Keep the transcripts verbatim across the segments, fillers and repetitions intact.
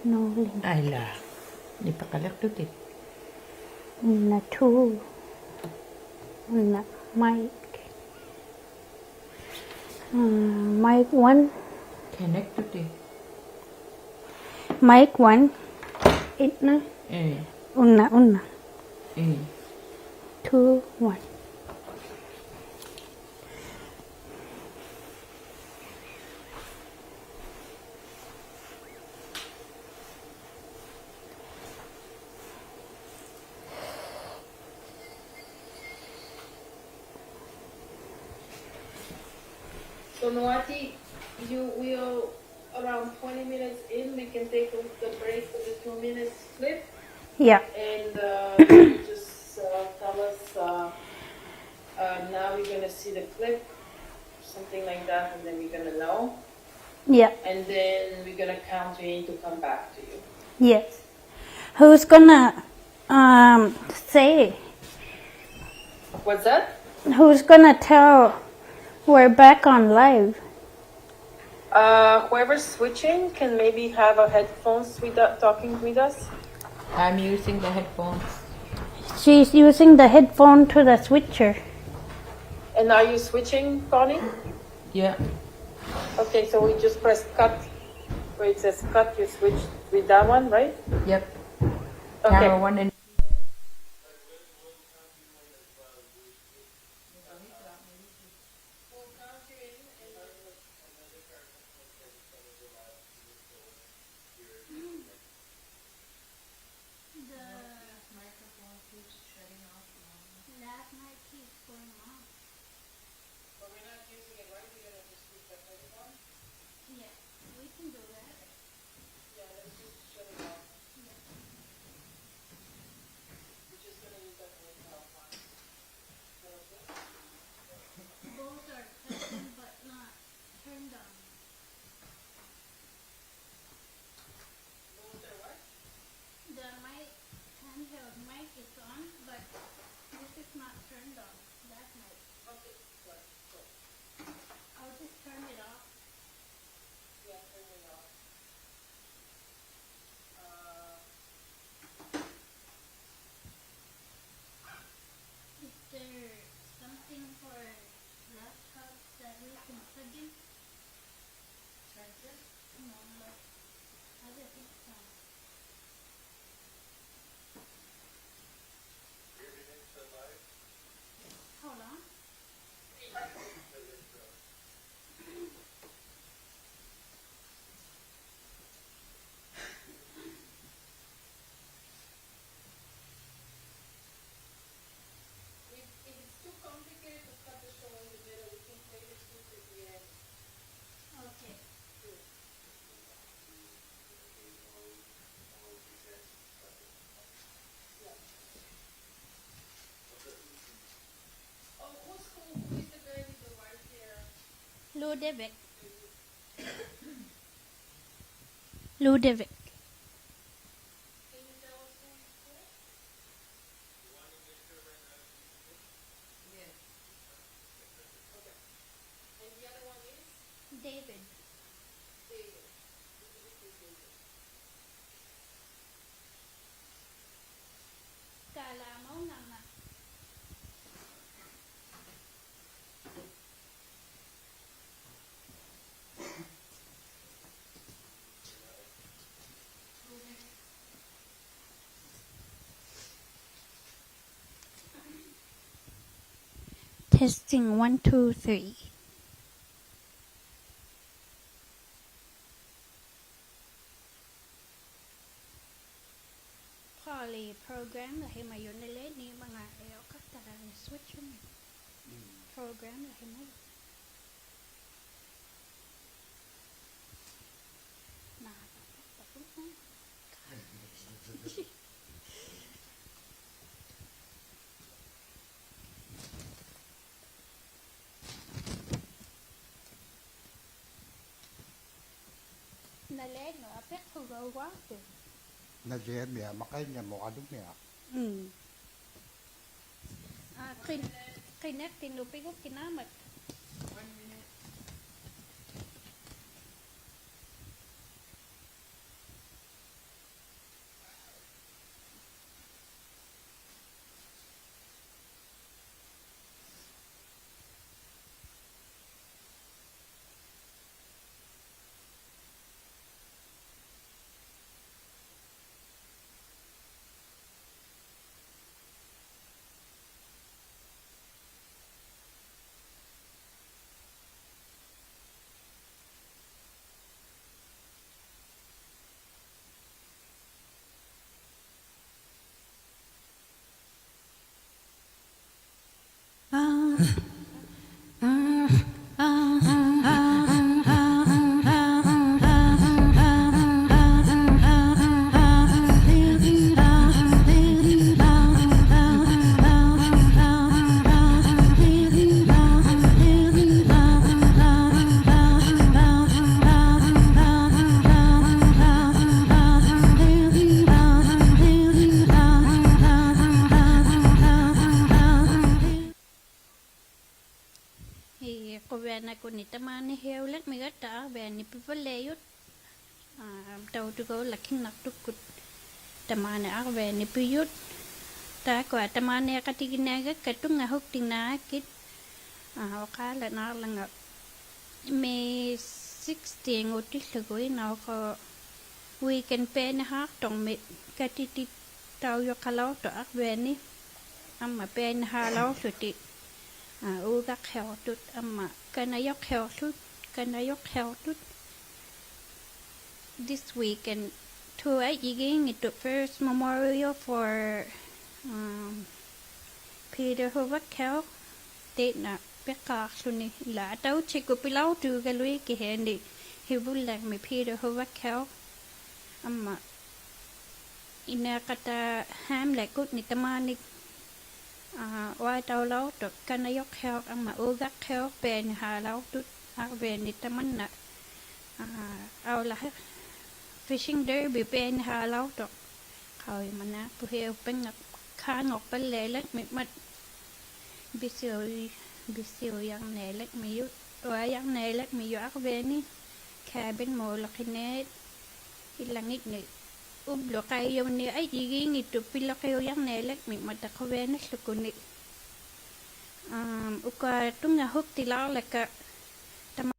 No link. Ailaa. Nipiqaliqtutit. Una two. Una mic. Uh, mic one. Connectutit. Mic one. Itna. Eh. Una, una. Eh. Two, one. So, Noati, you will, around twenty minutes in, we can take a, the break for the two minutes clip. Yeah. And, uh, just, uh, tell us, uh, uh, now we're gonna see the clip, something like that, and then we're gonna know. Yeah. And then we're gonna count in to come back to you. Yes. Who's gonna, um, say? What's that? Who's gonna tell we're back on live? Uh, whoever's switching can maybe have a headphones with the, talking with us. I'm using the headphones. She's using the headphone to the switcher. And are you switching, Connie? Yeah. Okay, so we just press cut. Where it says cut, you switch with that one, right? Yep. Okay. Camera one and The microphone keeps shutting off. That mic keeps going off. But we're not using it, right? We're gonna just use the microphone? Yeah, we can do that. Yeah, let's just shut it off. Yeah. We're just gonna use that microphone. Is that okay? Both are present but not turned on. Both are what? The mic, handheld mic is on, but this is not turned on. That mic. Okay, good, good. I'll just turn it off. Yeah, turn it off. Uh, Is there something for laptop that we can plug in? Charger? No, like other headphone. Hold on. If, if it's too complicated to cut the show in the middle, we can save it too for the end. Okay. Good. Ludovic. Ludovic. David. Testing, one, two, three. Poly program, lahimaju nali ni manga eo katara ni switch ni. Program, lahimaju. Naliangu apiqhugaugvati. Naliamia, maqainga muqalumia. Mm. Ah, qin-, qiniqtinupigukkinamat. One minute. ᐄ, ᖁᕕᐊᓇᖅᑯᓂ ᑕᒫᓂ ᓯᐅᓕᕐᒥᒐᑦᑕ ᐊᕐᕕᐊᓂ ᐱᕙᓪᓕᐊᔪᑦ. ᐋ, ᑕᐅᑐᒍᓚᖅᑭᓐᓇᖅᑐᒃᑯᑦ ᑕᒫᓂ ᐊᕐᕕᐊᓂ ᐱᔪᑦ. ᑖᒃᑯᐊ ᑕᒫᓃᖃᑎᒋᓂᐊᕋᒃᑲ ᑐᙵᓱᒃᑎᓐᓈᕋᒃᑭᑦ. ᐋ, ᐅᖄᓚᓈᕐᓚᖓ May sixteen-ᖑᑎᓪᓗᒍ ᐃᓐᓇᐅᖅ weekend ᐱᐊᓂᓵᖅᑐᕐᒥ ᑲᑎᑎᑦᑕᐅᔪᖃᓚᐅᖅᑐᖅ ᐊᕐᕕᐊᓂ. ᐊᒻᒪ ᐱᐊᓂᓵᓚᐅᖅᖢᑎᒃ, ᐋ, ᐆᒐᖅᓯᐅᖅᑐᑦ ᐊᒻᒪ ᑲᓇᔪᖅᓯᐅᖅᖢᑦ, ᑲᓇᔪᖅᓯᐅᖅᑐᑦ. This weekend, ᑐ ᐊᔾᔨᒌᙱᑦᑐᖅ first memorial for, um, Peter Hovakau, ᑕᐃᓐᓇ ᐱᖅᑳᖅᖢᓂ ᐃᓛ ᐊᑕᐅᑦᓯᒃᑯᑦ ᐱᓚᐅᖅᑑᒐᓗᐃᑦ ᑭᓯᐊᓂ ᓯᕗᓪᓕᕐᒥ Peter Hovakau. ᐊᒻᒪ ᐃᓐᓇᖃᑦᑕ Hamlet-ᑯᓐᓂ ᑕᒫᓂ, ᐋ, ᐅᐊᑕᐅᓚᐅᖅᑐᖅ ᑲᓇᔪᖅᓯᐅᖅ ᐊᒻᒪ ᐆᒐᖅᓯᐅᖅ ᐱᐊᓂᓵᓚᐅᖅᑐᑦ ᐊᕐᕕᐊᓂ ᑕᒪᓐᓇ, ᐋ, ᐊᐅᓚᓯ fishing derby ᐱᐊᓂᓵᓚᐅᖅᑐᖅ. ᖃᐅᔨᒪᓇᖅᐳᓯᐅᑉᐸᖓ ᖄᖓᖅᐸᓪᓕᐊᓚᖕᒥᖕᒪᑦ ᐱᓯᐅ-, ᐱᓯᐅᔭᕐᓂᐊᓚᖕᒥᔪᑦ, ᐅᐊᔭᕐᓂᐊᓚᖕᒥᔪᑦ ᐊᕐᕕᐊᓂ cabin-ᒨᓚᖅᑭᓂ ᐃᓚᖏᓐᓂ ᐅᑉᓗᖅᑲᐃᔪᓂ ᐊᔾᔨᒌᙱᑦᑐᖅ ᐱᓗᕆᐅᔭᕐᓂᐊᓚᖕᒥᖕᒪᑕ ᖁᕕᐊᓇᓪᓗᒍᓂ. ᐋ, ᐅᑯᐊ ᑐᙵᓱᒃᑎᓛᓚᒃᑲ ᑕᒪ-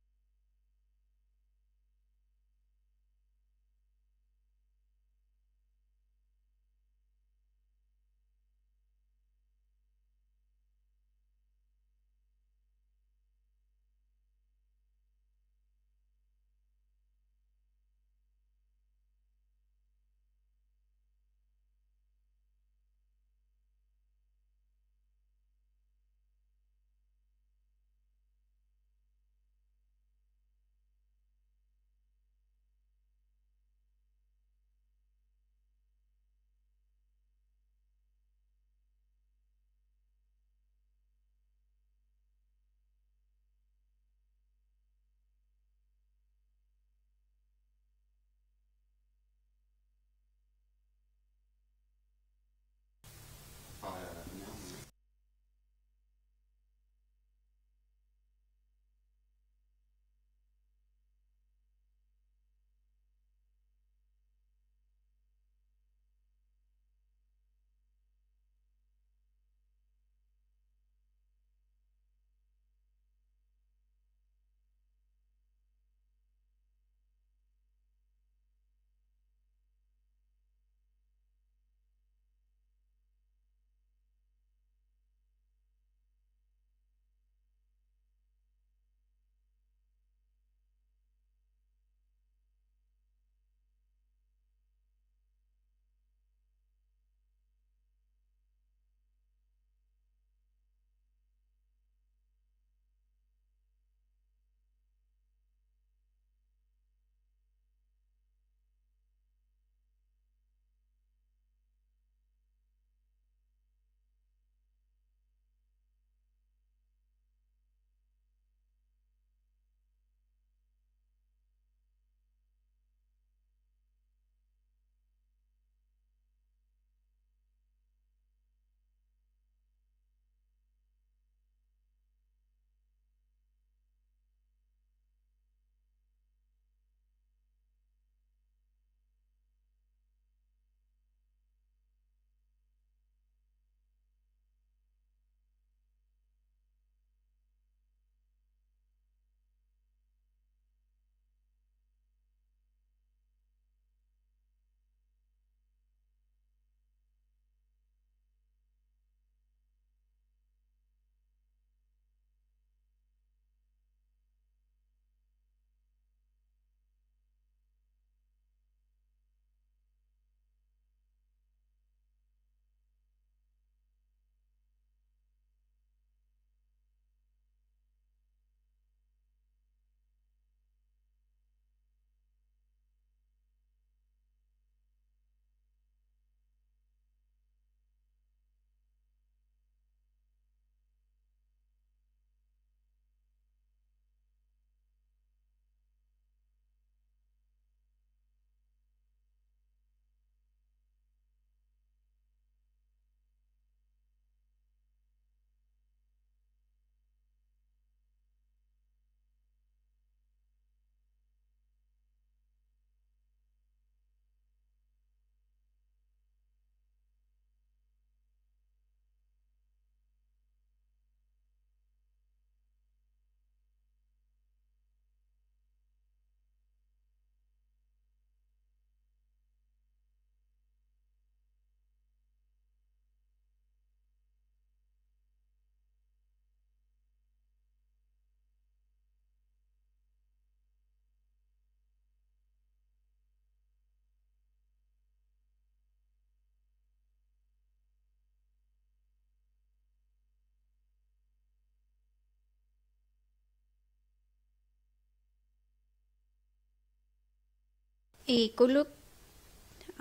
ᐃᑯᓗᒃ,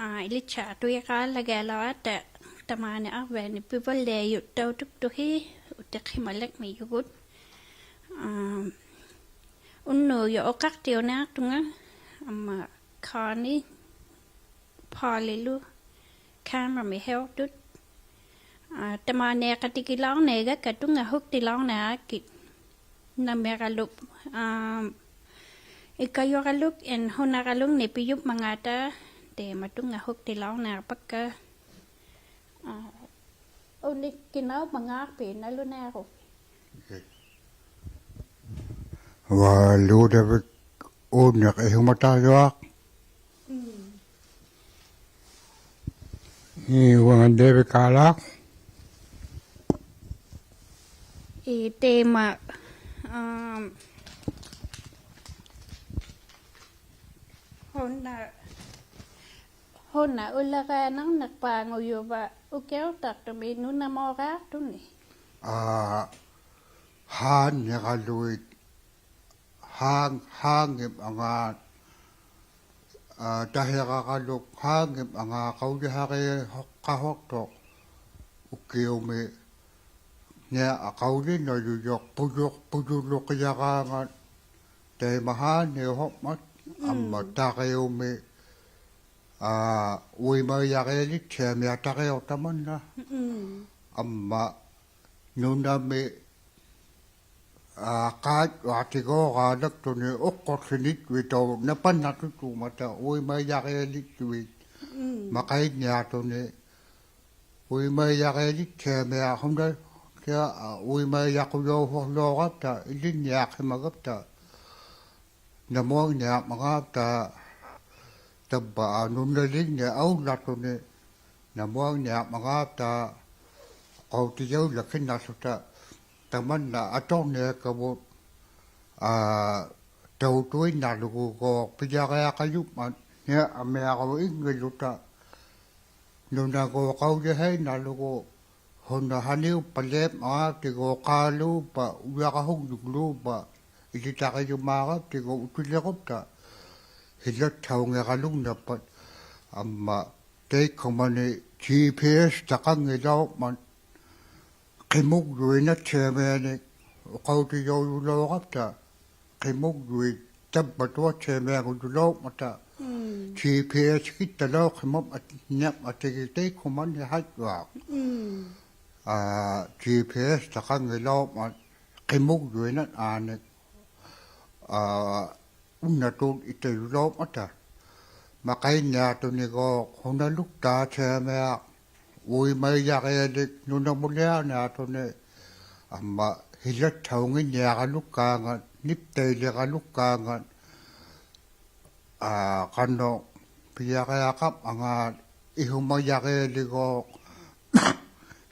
ᐋ, ᐃᓕᑦᓵᑐᐃᖃᓚᒋᐊᓚᐅᕋᑦᑕ ᑕᒫᓂ ᐊᕐᕕᐊᓂ ᐱᕙᓪᓕᐊᔪᑦᑕᐅᑐᒃᑐᓯ ᐅᑎᖅᓯᒪᓕᕐᒥᔪᒍᑦ. ᐋ, ᐅᓐᓄᔪᖅ ᐅᖃᖅᑎᐅᓂᐊᖅᑐᖓ, ᐊᒻᒪ ᖃᓂ ᐹᓕᓗ ᑲᒻᕋᒥ ᕼᐃᐅᖅᑐᑦ. ᐋ, ᑕᒫᓃᖃᑎᒋᓚᐅᕐᓂᐊᖅᑲ ᑐᙵᓱᒃᑎᓚᐅᕐᓂᐊᖅᑭᑦ. ᓇᒥᕋᓗᒃ, ᐋ, ᐃᑲᔪᕋᓗᒃ ᐃᓐ ᓱᓇᕋᓗᖕᓂ ᐱᔪᒻᒪᖔᑕ ᑕᐃᒪ ᑐᙵᓱᒃᑎᓚᐅᕐᓂᐊᖅᐸᒃᑲ. ᐋ, ᐅᓂᒃᑭᓇᐅᖕᒪᖔᖅᐱᑦ ᓇᓗᓇᐃᕈᕕᑦ. ᐅᐊ ᓘᑕᕕᒃ ᐅᓂᖅ ᐃᓱᒪᑕᕐᔪᐊᖅ. ᒻᒻ. ᐄ, ᐅᐊᖓ ᓃᕕᒃ ᖃᓚᖅ. ᐄ, ᑕᐃᒪ, ᐊᒻ, ᓱᓇ, ᓱᓇ ᐅᓪᓚᕆᐊᓇᕐᓂᖅᐹᖑᔪᕙ ᐅᑭᐅᑕᖅᑐᒥ ᓄᓇᒨᕆᐊᖅᑐᓂ? ᐋ, ᓵᓐᓂᕋᓗᐃᑦ ᓵᓐ-, ᓵᖏᒻᒪᖔᑦ, ᐋ, ᑕᓯᕋᕋᓗᒃ ᓵᖏᒻᒪᖔᑦ ᖃᐅᔨᓴᕆᖃᓱᖅᑐᖅ ᐅᑭᐅᒥ ᓂᐊ ᖃᐅᔨᓇᔪᔪᖅ ᐳᔪ-, ᐳᔪᓗᕿᐊᕌᖓᑦ ᑕᐃᒪ ᓵᓐᓂᐅᓱᖕᒪᑦ, ᐊᒻᒪ ᒻᒻ. ᑕᕆᐅᒥ, ᐋ, ᐅᐃᒪᐃᔭᕆᐊᓕᑦᓯᐊᒥᐊᖅ ᑕᕆᐅᑉ ᑕᒪᓐᓇ. ᒻᒻ. ᐊᒻᒪ ᓄᓇᒥ ᐋ, ᖃᔾᔪᐊᑎᒎᕌᓚᒃᑐᓂ ᐅᖅᑯᖅᖠᓂᑦᑐᐃᑦ ᓇᐸᓐᓇᖅᑐᒍᒪᑕ ᐅᐃᒪᐃᔭᕆᐊᓕᑦᑐᐃᑦ ᒻᒻ. ᒪᖃᐃᓐᓂᐊᖅᑐᓂ. ᐅᐃᒪᐃᔭᕆᐊᓕᑦᓯᐊᒥᐊᖅ ᓱᓇ, ᑭᐊ, ᐋ, ᐅᐃᒪᐃᔭᖁᔭᐅᓱᓚᐅᕋᑉᑕ, ᐃᓕᓐᓂᐊᖅᓯᒪᒐᑉᑕ, ᓇᒧᐊᖕᓂᐊᕐᒪᖔᑉᑕ, ᑕᕝᕙ, ᐋ, ᓄᓇᓕᖕᓂ ᐊᐅᓪᓚᖅᑐᓂ, ᓇᒧᐊᖕᓂᐊᕐᒪᖔᑉᑕ, ᖃᐅᑎᔭᐅᓪᓚᑭᓐᓇᖅᓱᑕ, ᑕᒪᓐᓇ ᐊᑐᕐᓂᐊᖅᑲᕗᑦ, ᐋ, ᑕᐅᑐᐃᓐᓇᕐᓗᒍ ᐱᔭᕆᐊᖃᔪᖕᒪᑦ, ᓂᐊ ᐊᒥᐊᕈ ᐃᙱᓪᓗᑕ, ᓄᓇᒎᖅ ᖃᐅᔨᓴᐃᓐᓇᕐᓗᒍ, ᓱᓇ ᓴᓂᐅᑉᐸᓪᓕᐊᖅ ᒪᖔᑉᑎᒍ ᖃᓗᒃᐸ, ᐅᔭᕋᓱᖕᓗᒃᐸ, ᐃᓕᑕᕆᔪᒪᕋᑉᑎᒍ ᐅᑎᓕᕈᑉᑕ, ᓯᓚᑦᓴᐅᙱᖃᓗᖕᓇᖅᐸᑦ, ᐊᒻᒪ ᑕᐃᒃᑯᒪᓂ G P S-ᑕᖃᙱᓚᐅᕐᒪᑦ, ᕿᒧᒡᔪᐃᑦ ᓇᑦᓯᐊᒥᐊᓂᒃ, ᐅᖃᐅᑎᔭᐅᔪᓚᐅᕋᑉᑕ, ᕿᒧᒡᔪᐃᑦ ᑕᕝᕙᑐᐊᑦᓯᐊᒥᐊᖑᔪᓚᐅᕐᒪᑕ, ᒻᒻ. G P S-ᑭᑦᑕᓚᐅᖅᓯᒪᒻᒪᑦ ᓂᐊᒻᒪᑎᒋᑦ ᑕᐃᒃᑯᒪᓂ ᓴᔾᔪᐊᖅ. ᒻᒻ. ᐋ, G P S-ᑕᖃᙱᓚᐅᕐᒪᑦ, ᕿᒧᒡᔪᐃᑦ ᓇᑦ ᐋᓂᒃ, ᐋ, ᐅᓇᑐᑦ ᐃᑦᑕᔪᓚᐅᕐᒪᑕ. ᒪᖃᐃᓐᓂᐊᖅᑐᓂᒎᖅ ᓱᓇᓗᒃᑖᑦᓯᐊᒥᐊᖅ, ᐅᐃᒪᐃᔭᕆᐊᓕᒃ ᓄᓇᒧᓕᐊᕐᓂᐊᖅᑐᓂ, ᐊᒻᒪ ᓯᓚᑦᓴᐅᙱᓐᓂᐊᕋᓗᒃᑳᖓᑦ, ᓂᑉᑕᐃᓕᕋᓗᒃᑳᖓᑦ, ᐋ, ᖃᓄᖅ ᐱᔭᕆᐊᖃᕐᒪᖔᑦ, ᐃᓱᒪᔭᕆᐊᓕᒎᖅ,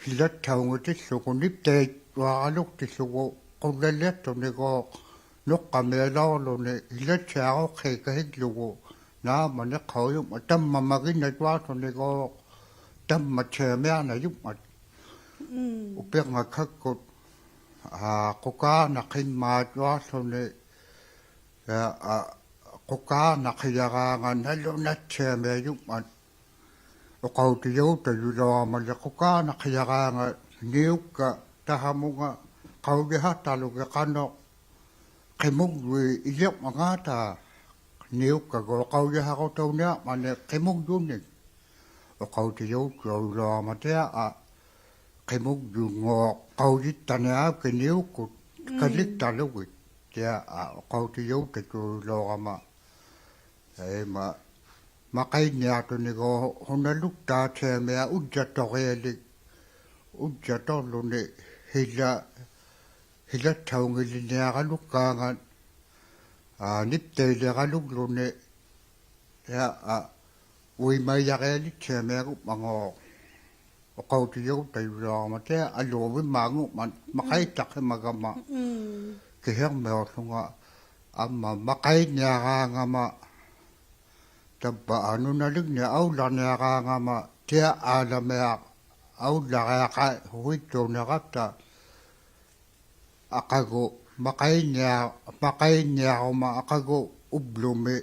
ᓯᓚᑦᓴᐅᙱᑎᓪᓗᒍ, ᓂᑉᑕᐃᔪᐊᕋᓗᒃᑎᓪᓗᒍ, ᖁᓪᓚᓕᖅᑐᓂᒎᖅ, ᓄᖅᑲᒥᐊᓚᐅᕐᓗᓂ, ᓯᓚᑦᓯᐊᕈᖅᓰᑲᓯᓪᓗᒍ, ᓈᒻᒪᓂᖅᓴᐅᔪᖕᒪᑦ, ᑕᒻᒪᒪᒋᓐᓇᔪᐊᖅᑐᓂᒎᖅ, ᑕᒻᒪᑦᓯᐊᒥᐊᕐᓇᔪᖕᒪᑦ. ᒻᒻ. ᐅᐱᕐᖓᒃᓴᒃᑯᑦ, ᐋ, ᖁᑳᕐᓇᖅᓯᒻᒪᔪᐊᖅᖢᓂ, ᐋ, ᐋ, ᖁᑳᕐᓇᖅᓯᔭᕌᖓᑦ ᓇᓗᓇᑦᓯᐊᒥᐊᔪᖕᒪᑦ. ᐅᖃᐅᑎᔭᐅᑕᔪᓚᐅᕋᒪᓕ ᖁᑳᕐᓇᖅᓯᔭᕌᖓᑦ ᓂᐅᒃᑲ ᑕᓴᒧᖓ ᖃᐅᔨᓴᖅᑕᓗᒋᑦ ᖃᓄᖅ ᕿᒧᒡᔪᐃᑦ ᐃᓕᕐᒪᖔᑕ ᓂᐅᒃᑲᒎᖅ ᖃᐅᔨᓴᕈᑕᐅᓂᐊᕐᒪᓂ ᕿᒧᒡᔪᓂᒃ. ᐅᖃᐅᑎᔭᐅᑕᔪᓚᐅᕋᒪ ᑎᐊ ᐊ ᕿᒧᒡᔪᙴᖅ ᖃᐅᔨᑦᑕᓂᐊᖅᑭᑦ ᓂᐅᒃᑯᑦ ᒻᒻ. ᑲᓕᒃᑕᓗᒋᑦ ᑎᐊ ᐊ ᐅᖃᐅᑎᔭᐅᑕᔪᓚᐅᕋᒪ. ᐄ, ᒪ-, ᒪᖃᐃᓐᓂᐊᖅᑐᓂᒎᖅ ᓱᓇᓗᒃᑖᑦᓯᐊᒥᐊᖅ ᐅᔾᔭᖅᑐᕆᐊᓕᒃ, ᐅᔾᔭᖅᑐᕐᓗᓂ ᓯᓚ-, ᓯᓚᑦᓴᐅᙱᓕᓐᓂᐊᕋᓗᒃᑳᖓᑦ, ᐋ, ᓂᑉᑕᐃᓕᕋᓗᒃᖢᓂ, ᔮ, ᐋ, ᐅᐃᒪᐃᔭᕆᐊᓕᑦᓯᐊᒥᐊᖑᖕᒪᖔᖅ. ᐅᖃᐅᑎᔭᐅᑕᔪᓚᐅᕋᒪ ᑎᐊ ᐊᓘᕕᒻᒪᖑᖕᒪᑦ, ᒪᖃᐃᑦᑕᖅᓯᒪᒐᒪ. ᒻᒻ. ᑭᓯᐊᕐᒥᐅᖅᖢᖓ, ᐊᒻᒪ ᒪᖃᐃᓐᓂᐊᕌᖓᒪ, ᑕᕝᕙ ᐊ ᓄᓇᓕᖕᓂ ᐊᐅᓪᓚᕐᓂᐊᕌᖓᒪ, ᑎᐊ ᐋᓚᒥᐊᖅ ᐊᐅᓪᓚᕆᐊᖃᓱᐃᑦᑑᓂᕋᑉᑕ, ᐊᖃᒍ, ᒪᖃᐃᓐᓂᐊ-, ᒪᖃᐃᓐᓂᐊᕈᒪ ᐊᖃᒍ ᐅᑉᓗᒥ,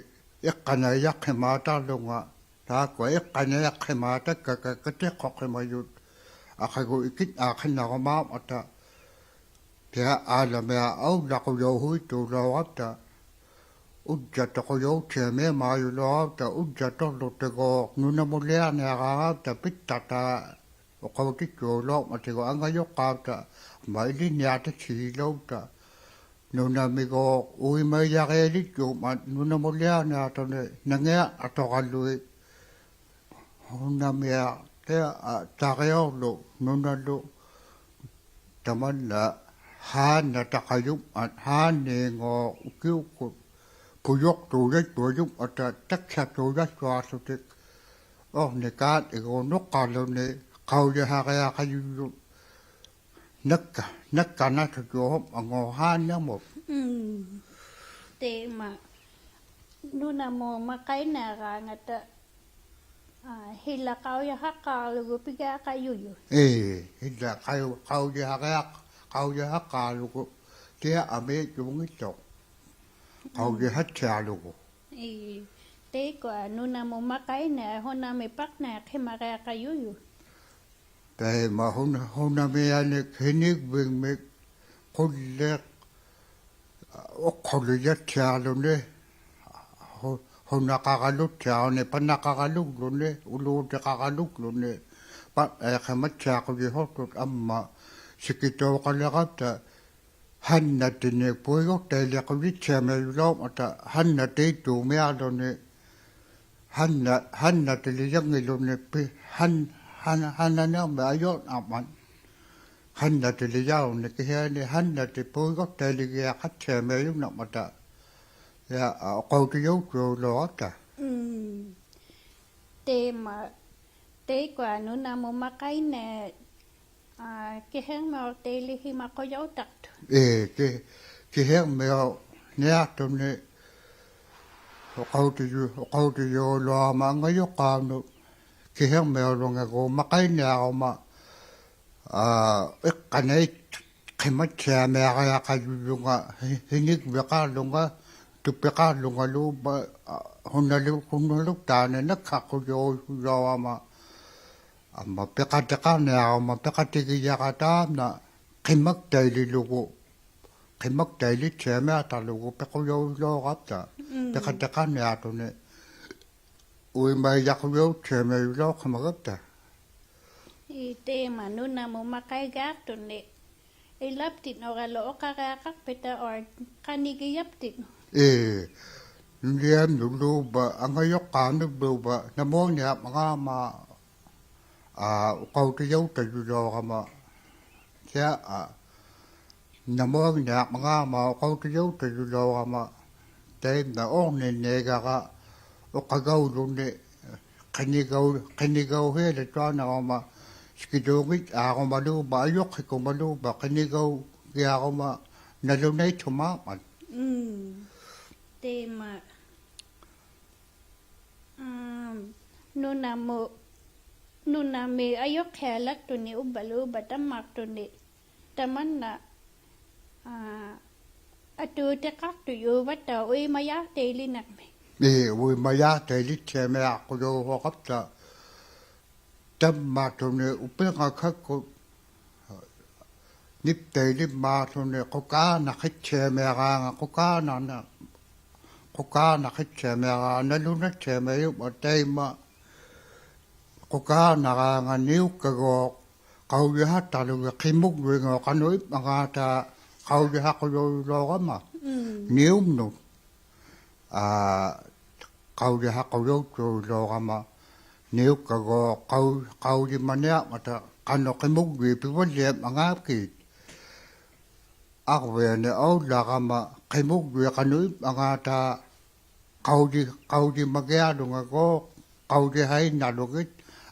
iqqanaijaqqimaatarlunga, taakkua iqqanaijaqqimaatakka katiqquqimajut, aqagu ikitnaqinnarumaarmata, kia aalamiaq aulaqujauhuittuulaurapta, ujjatuqujautsiamimaajulaurapta, ujjatuqlutiguuq nunamuliarniaraangapta pittaqtaa uqautittuulaurmatigu angajuqqaapta, amma ilinniaqtittijilaurapta, nunamiguuq uimaijarialijummat nunamuliarniaqtuni nangiaqturaluit, hunamiaq, tia, a, tariurlu nunalu, tamanna haannataqajummat, haanniinguuq ukiukkut pujuqtuujattuajummata taksatuujattuaqłutik, urniqaat iguuq nuqqaluni qaujihariaqajujut nakka, nakkanatujuuq anguuq haannamut. Mm. Taima nunamut maqainniaraangata, aa, hila qaujihaqaalugu pigiaqajujut. Ii, hila qau-, qaujihariaq-, qaujihaqaalugu, tia amiittuunngittuq. Qaujihattialugu. Ii, taikua nunamut maqainniaq hunami paqniaqimariaqajujut. Taima hun-, hunamianik hinigvingmik qulliq uqhulijattialuni, hu-, hunaqaraluttiaruni, panaqaralugluni, uluutiqaralugluni, pa-, e, qimattiaqujihuqtut amma sikituuqalirapta, hannatinik puiguqtailiqujittiamiajulaurmata, hannatiittuumialuni, hanna-, hannatilijanngiluni pi-, han-, han-, hannanirmi ajurnarmat. Hannatilijaruni kihiani hannati puiguqtailigiaqattiamiajunarmata. Ja, a, uqautijautuulaurapta. Mm. Taima, taikua nunamut maqainniaq, aa, kihirmiuqtailihimaqujautaqtut. Ii, ki-, kihirmiuniaqtuni uqautiju-, uqautijuulaurama angajuqqaanut kihirmiulungaguuq maqainniaruma, aa, iqqanait qimattiamiariaqajujunga hi-, hinigviqarlunga, tupiqarlungaluuba, a, hunalu-, hunaluttaani nakkaqujuulaurama. Amma piqatiqarniaruma, piqatigijara taamna qimaktaililugu, qimaktailittiamiaqtalugu piqujaulaurapta, mm, piqatiqarniaqtuni uimaijaqujauttiamiajulauqhimagapta. Ii, taima nunamut maqaigaaqtuni, ilaptinuralu uqariaqaqpita or qanigijaptinut? Ii, nuniamnuluuba, angajuqqaanuluuba, namuangniarmangaama, a, uqautijautajujaurama, tia, a, namuangniarmangaama uqautijautajujaurama, taimna urninniigara uqagauluni, qinigau-, qinigauhialituarnaruma, sikituungitaarumaluuba, ajuqhikumaluuba, qinigaugiaruma, nalunaithumaarmat. Mm. Taima. Am, nunamut, nunami ajuqhialaqtuni uvvaluuba tammaaqtuni, tamanna, aa, atuutiqaqtujuvattauq uimajaaqtailinirmi. Ii, uimajaaqtailittiamiaqujauhuqapta. Tammaaqtuni upingakhakkut niptailimmaaqtuni qukaanaqittiamiaraanga, qukaanana-, qukaanaqittiamiaraanga nalunattiamiajummat taima qukaanaraanga niukkaguuq qaujihaqtalugit qimugjuinguuq qanuq ipmangaata qaujihaqujaulaurama. Mm. Niumnut. Aa, qaujihaqujautuulaurama niukkaguuq qau-, qaujimaniarmata qanuq qimugjuit pivalliammangaakit. Arviani aullarama qimugjuit qanuq ipmangaata qauji-, qaujimagialungaguuq qaujihainnalugit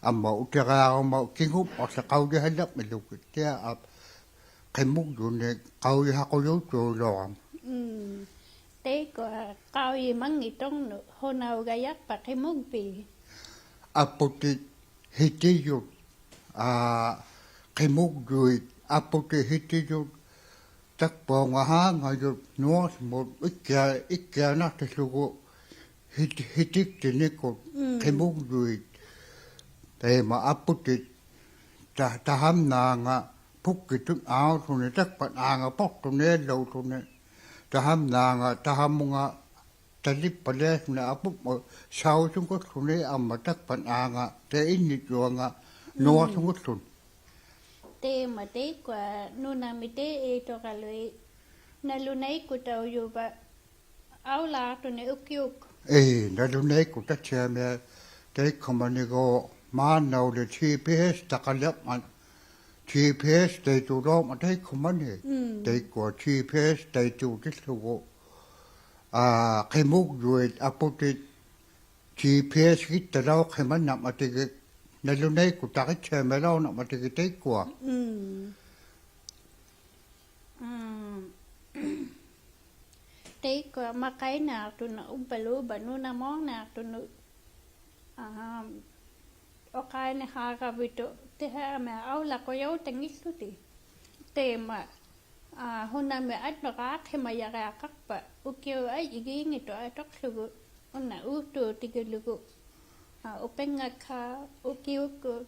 amma utiriaruma kingumaqsi qaujihalamilugit. Tia, a, qimugjuni qaujihaqujautuulaurama. Mm. Taikua qaujimanngitungnut hunaugajaqpa qimugvii? Aputit hitijut, aa, qimugjuit, aputit hitijut, takpuungahaangajut nuuqsimut ikkia-, ikkianaqtillugu ᕼᐃᑎ-, ᕼᐃᑎᒃᑎᓐᓂᒃᑯᑦ, ᒻᒻ. ᕿᒧᒡᔪᐃᑦ. ᑕᐃᒪ ᐊᐳᑎᑦ ᑕ-, ᑕᒪᓐᓇ ᐋᖓ ᐳᒃᑭᑐᑦ ᐋᖑᓱᓂ, ᑕᒃᐸᑦ ᐋᖓ ᐳᖅᑐᓂ ᐊᓪᓚᐅᓱᓂ. ᑕᒪᓐᓇ ᐋᖓ, ᑕᒪᒧᖓ ᑕᓕᑉᐸᓪᓕᐊᓱᓂ ᐊᐳᒻᒪᑦ ᓴᐅᓱᖑᓱᓂ, ᐊᒻᒪ ᑕᒃᐸᑦ ᐋᖓ ᑕᐃᓐᓂᑦᓱᐊᖓ ᓄᐊᓱᖑᓱᓂ. ᑕᐃᒪ ᑕᐃᒃᑯᐊ ᓄᓇᒥ ᑕᐃ ᐃᑐᕋᓗᐃᑦ ᓇᓗᓇᐃᒃᑯᑕᐅᔪᕙ ᐊᐅᓚᖅᑐᓂ ᐅᑭᐅᒃᑯᑦ. ᐄ, ᓇᓗᓇᐃᒃᑯᑕᑦᓯᐊᒥᐊᑦ ᑕᐃᒃᑯᒪᓂᒎᖅ ᒫᓐᓇᐅᓕ GPS ᑕᖃᓕᕐᒪᑦ. GPS ᑕᐃᑦᑐᓚᐅᕐᒪᑦ ᑕᐃᒃᑯᒪᓂ. ᒻᒻ. ᑕᐃᒃᑯᐊ GPS ᑕᐃᑦᑑᑎᓪᓗᒍ. ᐋ, ᕿᒧᒡᔪᐃᑦ ᐊᐳᑎᑦ GPS-ᖃᑦᑕᓚᐅᖅᓯᒪᓐᓇᕐᒪᑎᒋᑦ, ᓇᓗᓇᐃᒃᑯᑦ ᑕᕆᑦᓯᐊᒥᐊᓚᐅᕐᒪᑎᒋᑦ ᑕᐃᒃᑯᐊ. ᒻᒻ. ᐊᒻ, ᑕᐃᒃᑯᐊ ᒪᖃᐃᓐᓇᖅᑐᓄᑦ ᐅᕝᕙᓘᕝᕙ ᓄᓇᒨᕐᓂᐊᖅᑐᓄᑦ, ᐊᒻ, ᐅᖃᐃᓂᖃᕋᕕᑐᑦ ᑎᓴᕋᒥᐊᑦ ᐊᐅᓚᖁᔭᐅᑕᙱᖦᖢᑎᒃ. ᑕᐃᒪ, ᐋ, ᓱᓇᒥᒃ ᐊᓐᓄᕌᖅᓯᒪᔭᕆᐊᖃᖅᐸᑦ ᐅᑭᐅᒃ ᐊᔾᔨᒌᙱᑦᑐᖅ ᐊᑐᖅᖢᒍ, ᐅᓇ ᐆᑦᑑᑎᒋᓗᒍ, ᐋ, ᐅᐱᖓᒃᓵᖅ, ᐅᑭᐅᒃᑯᑦ,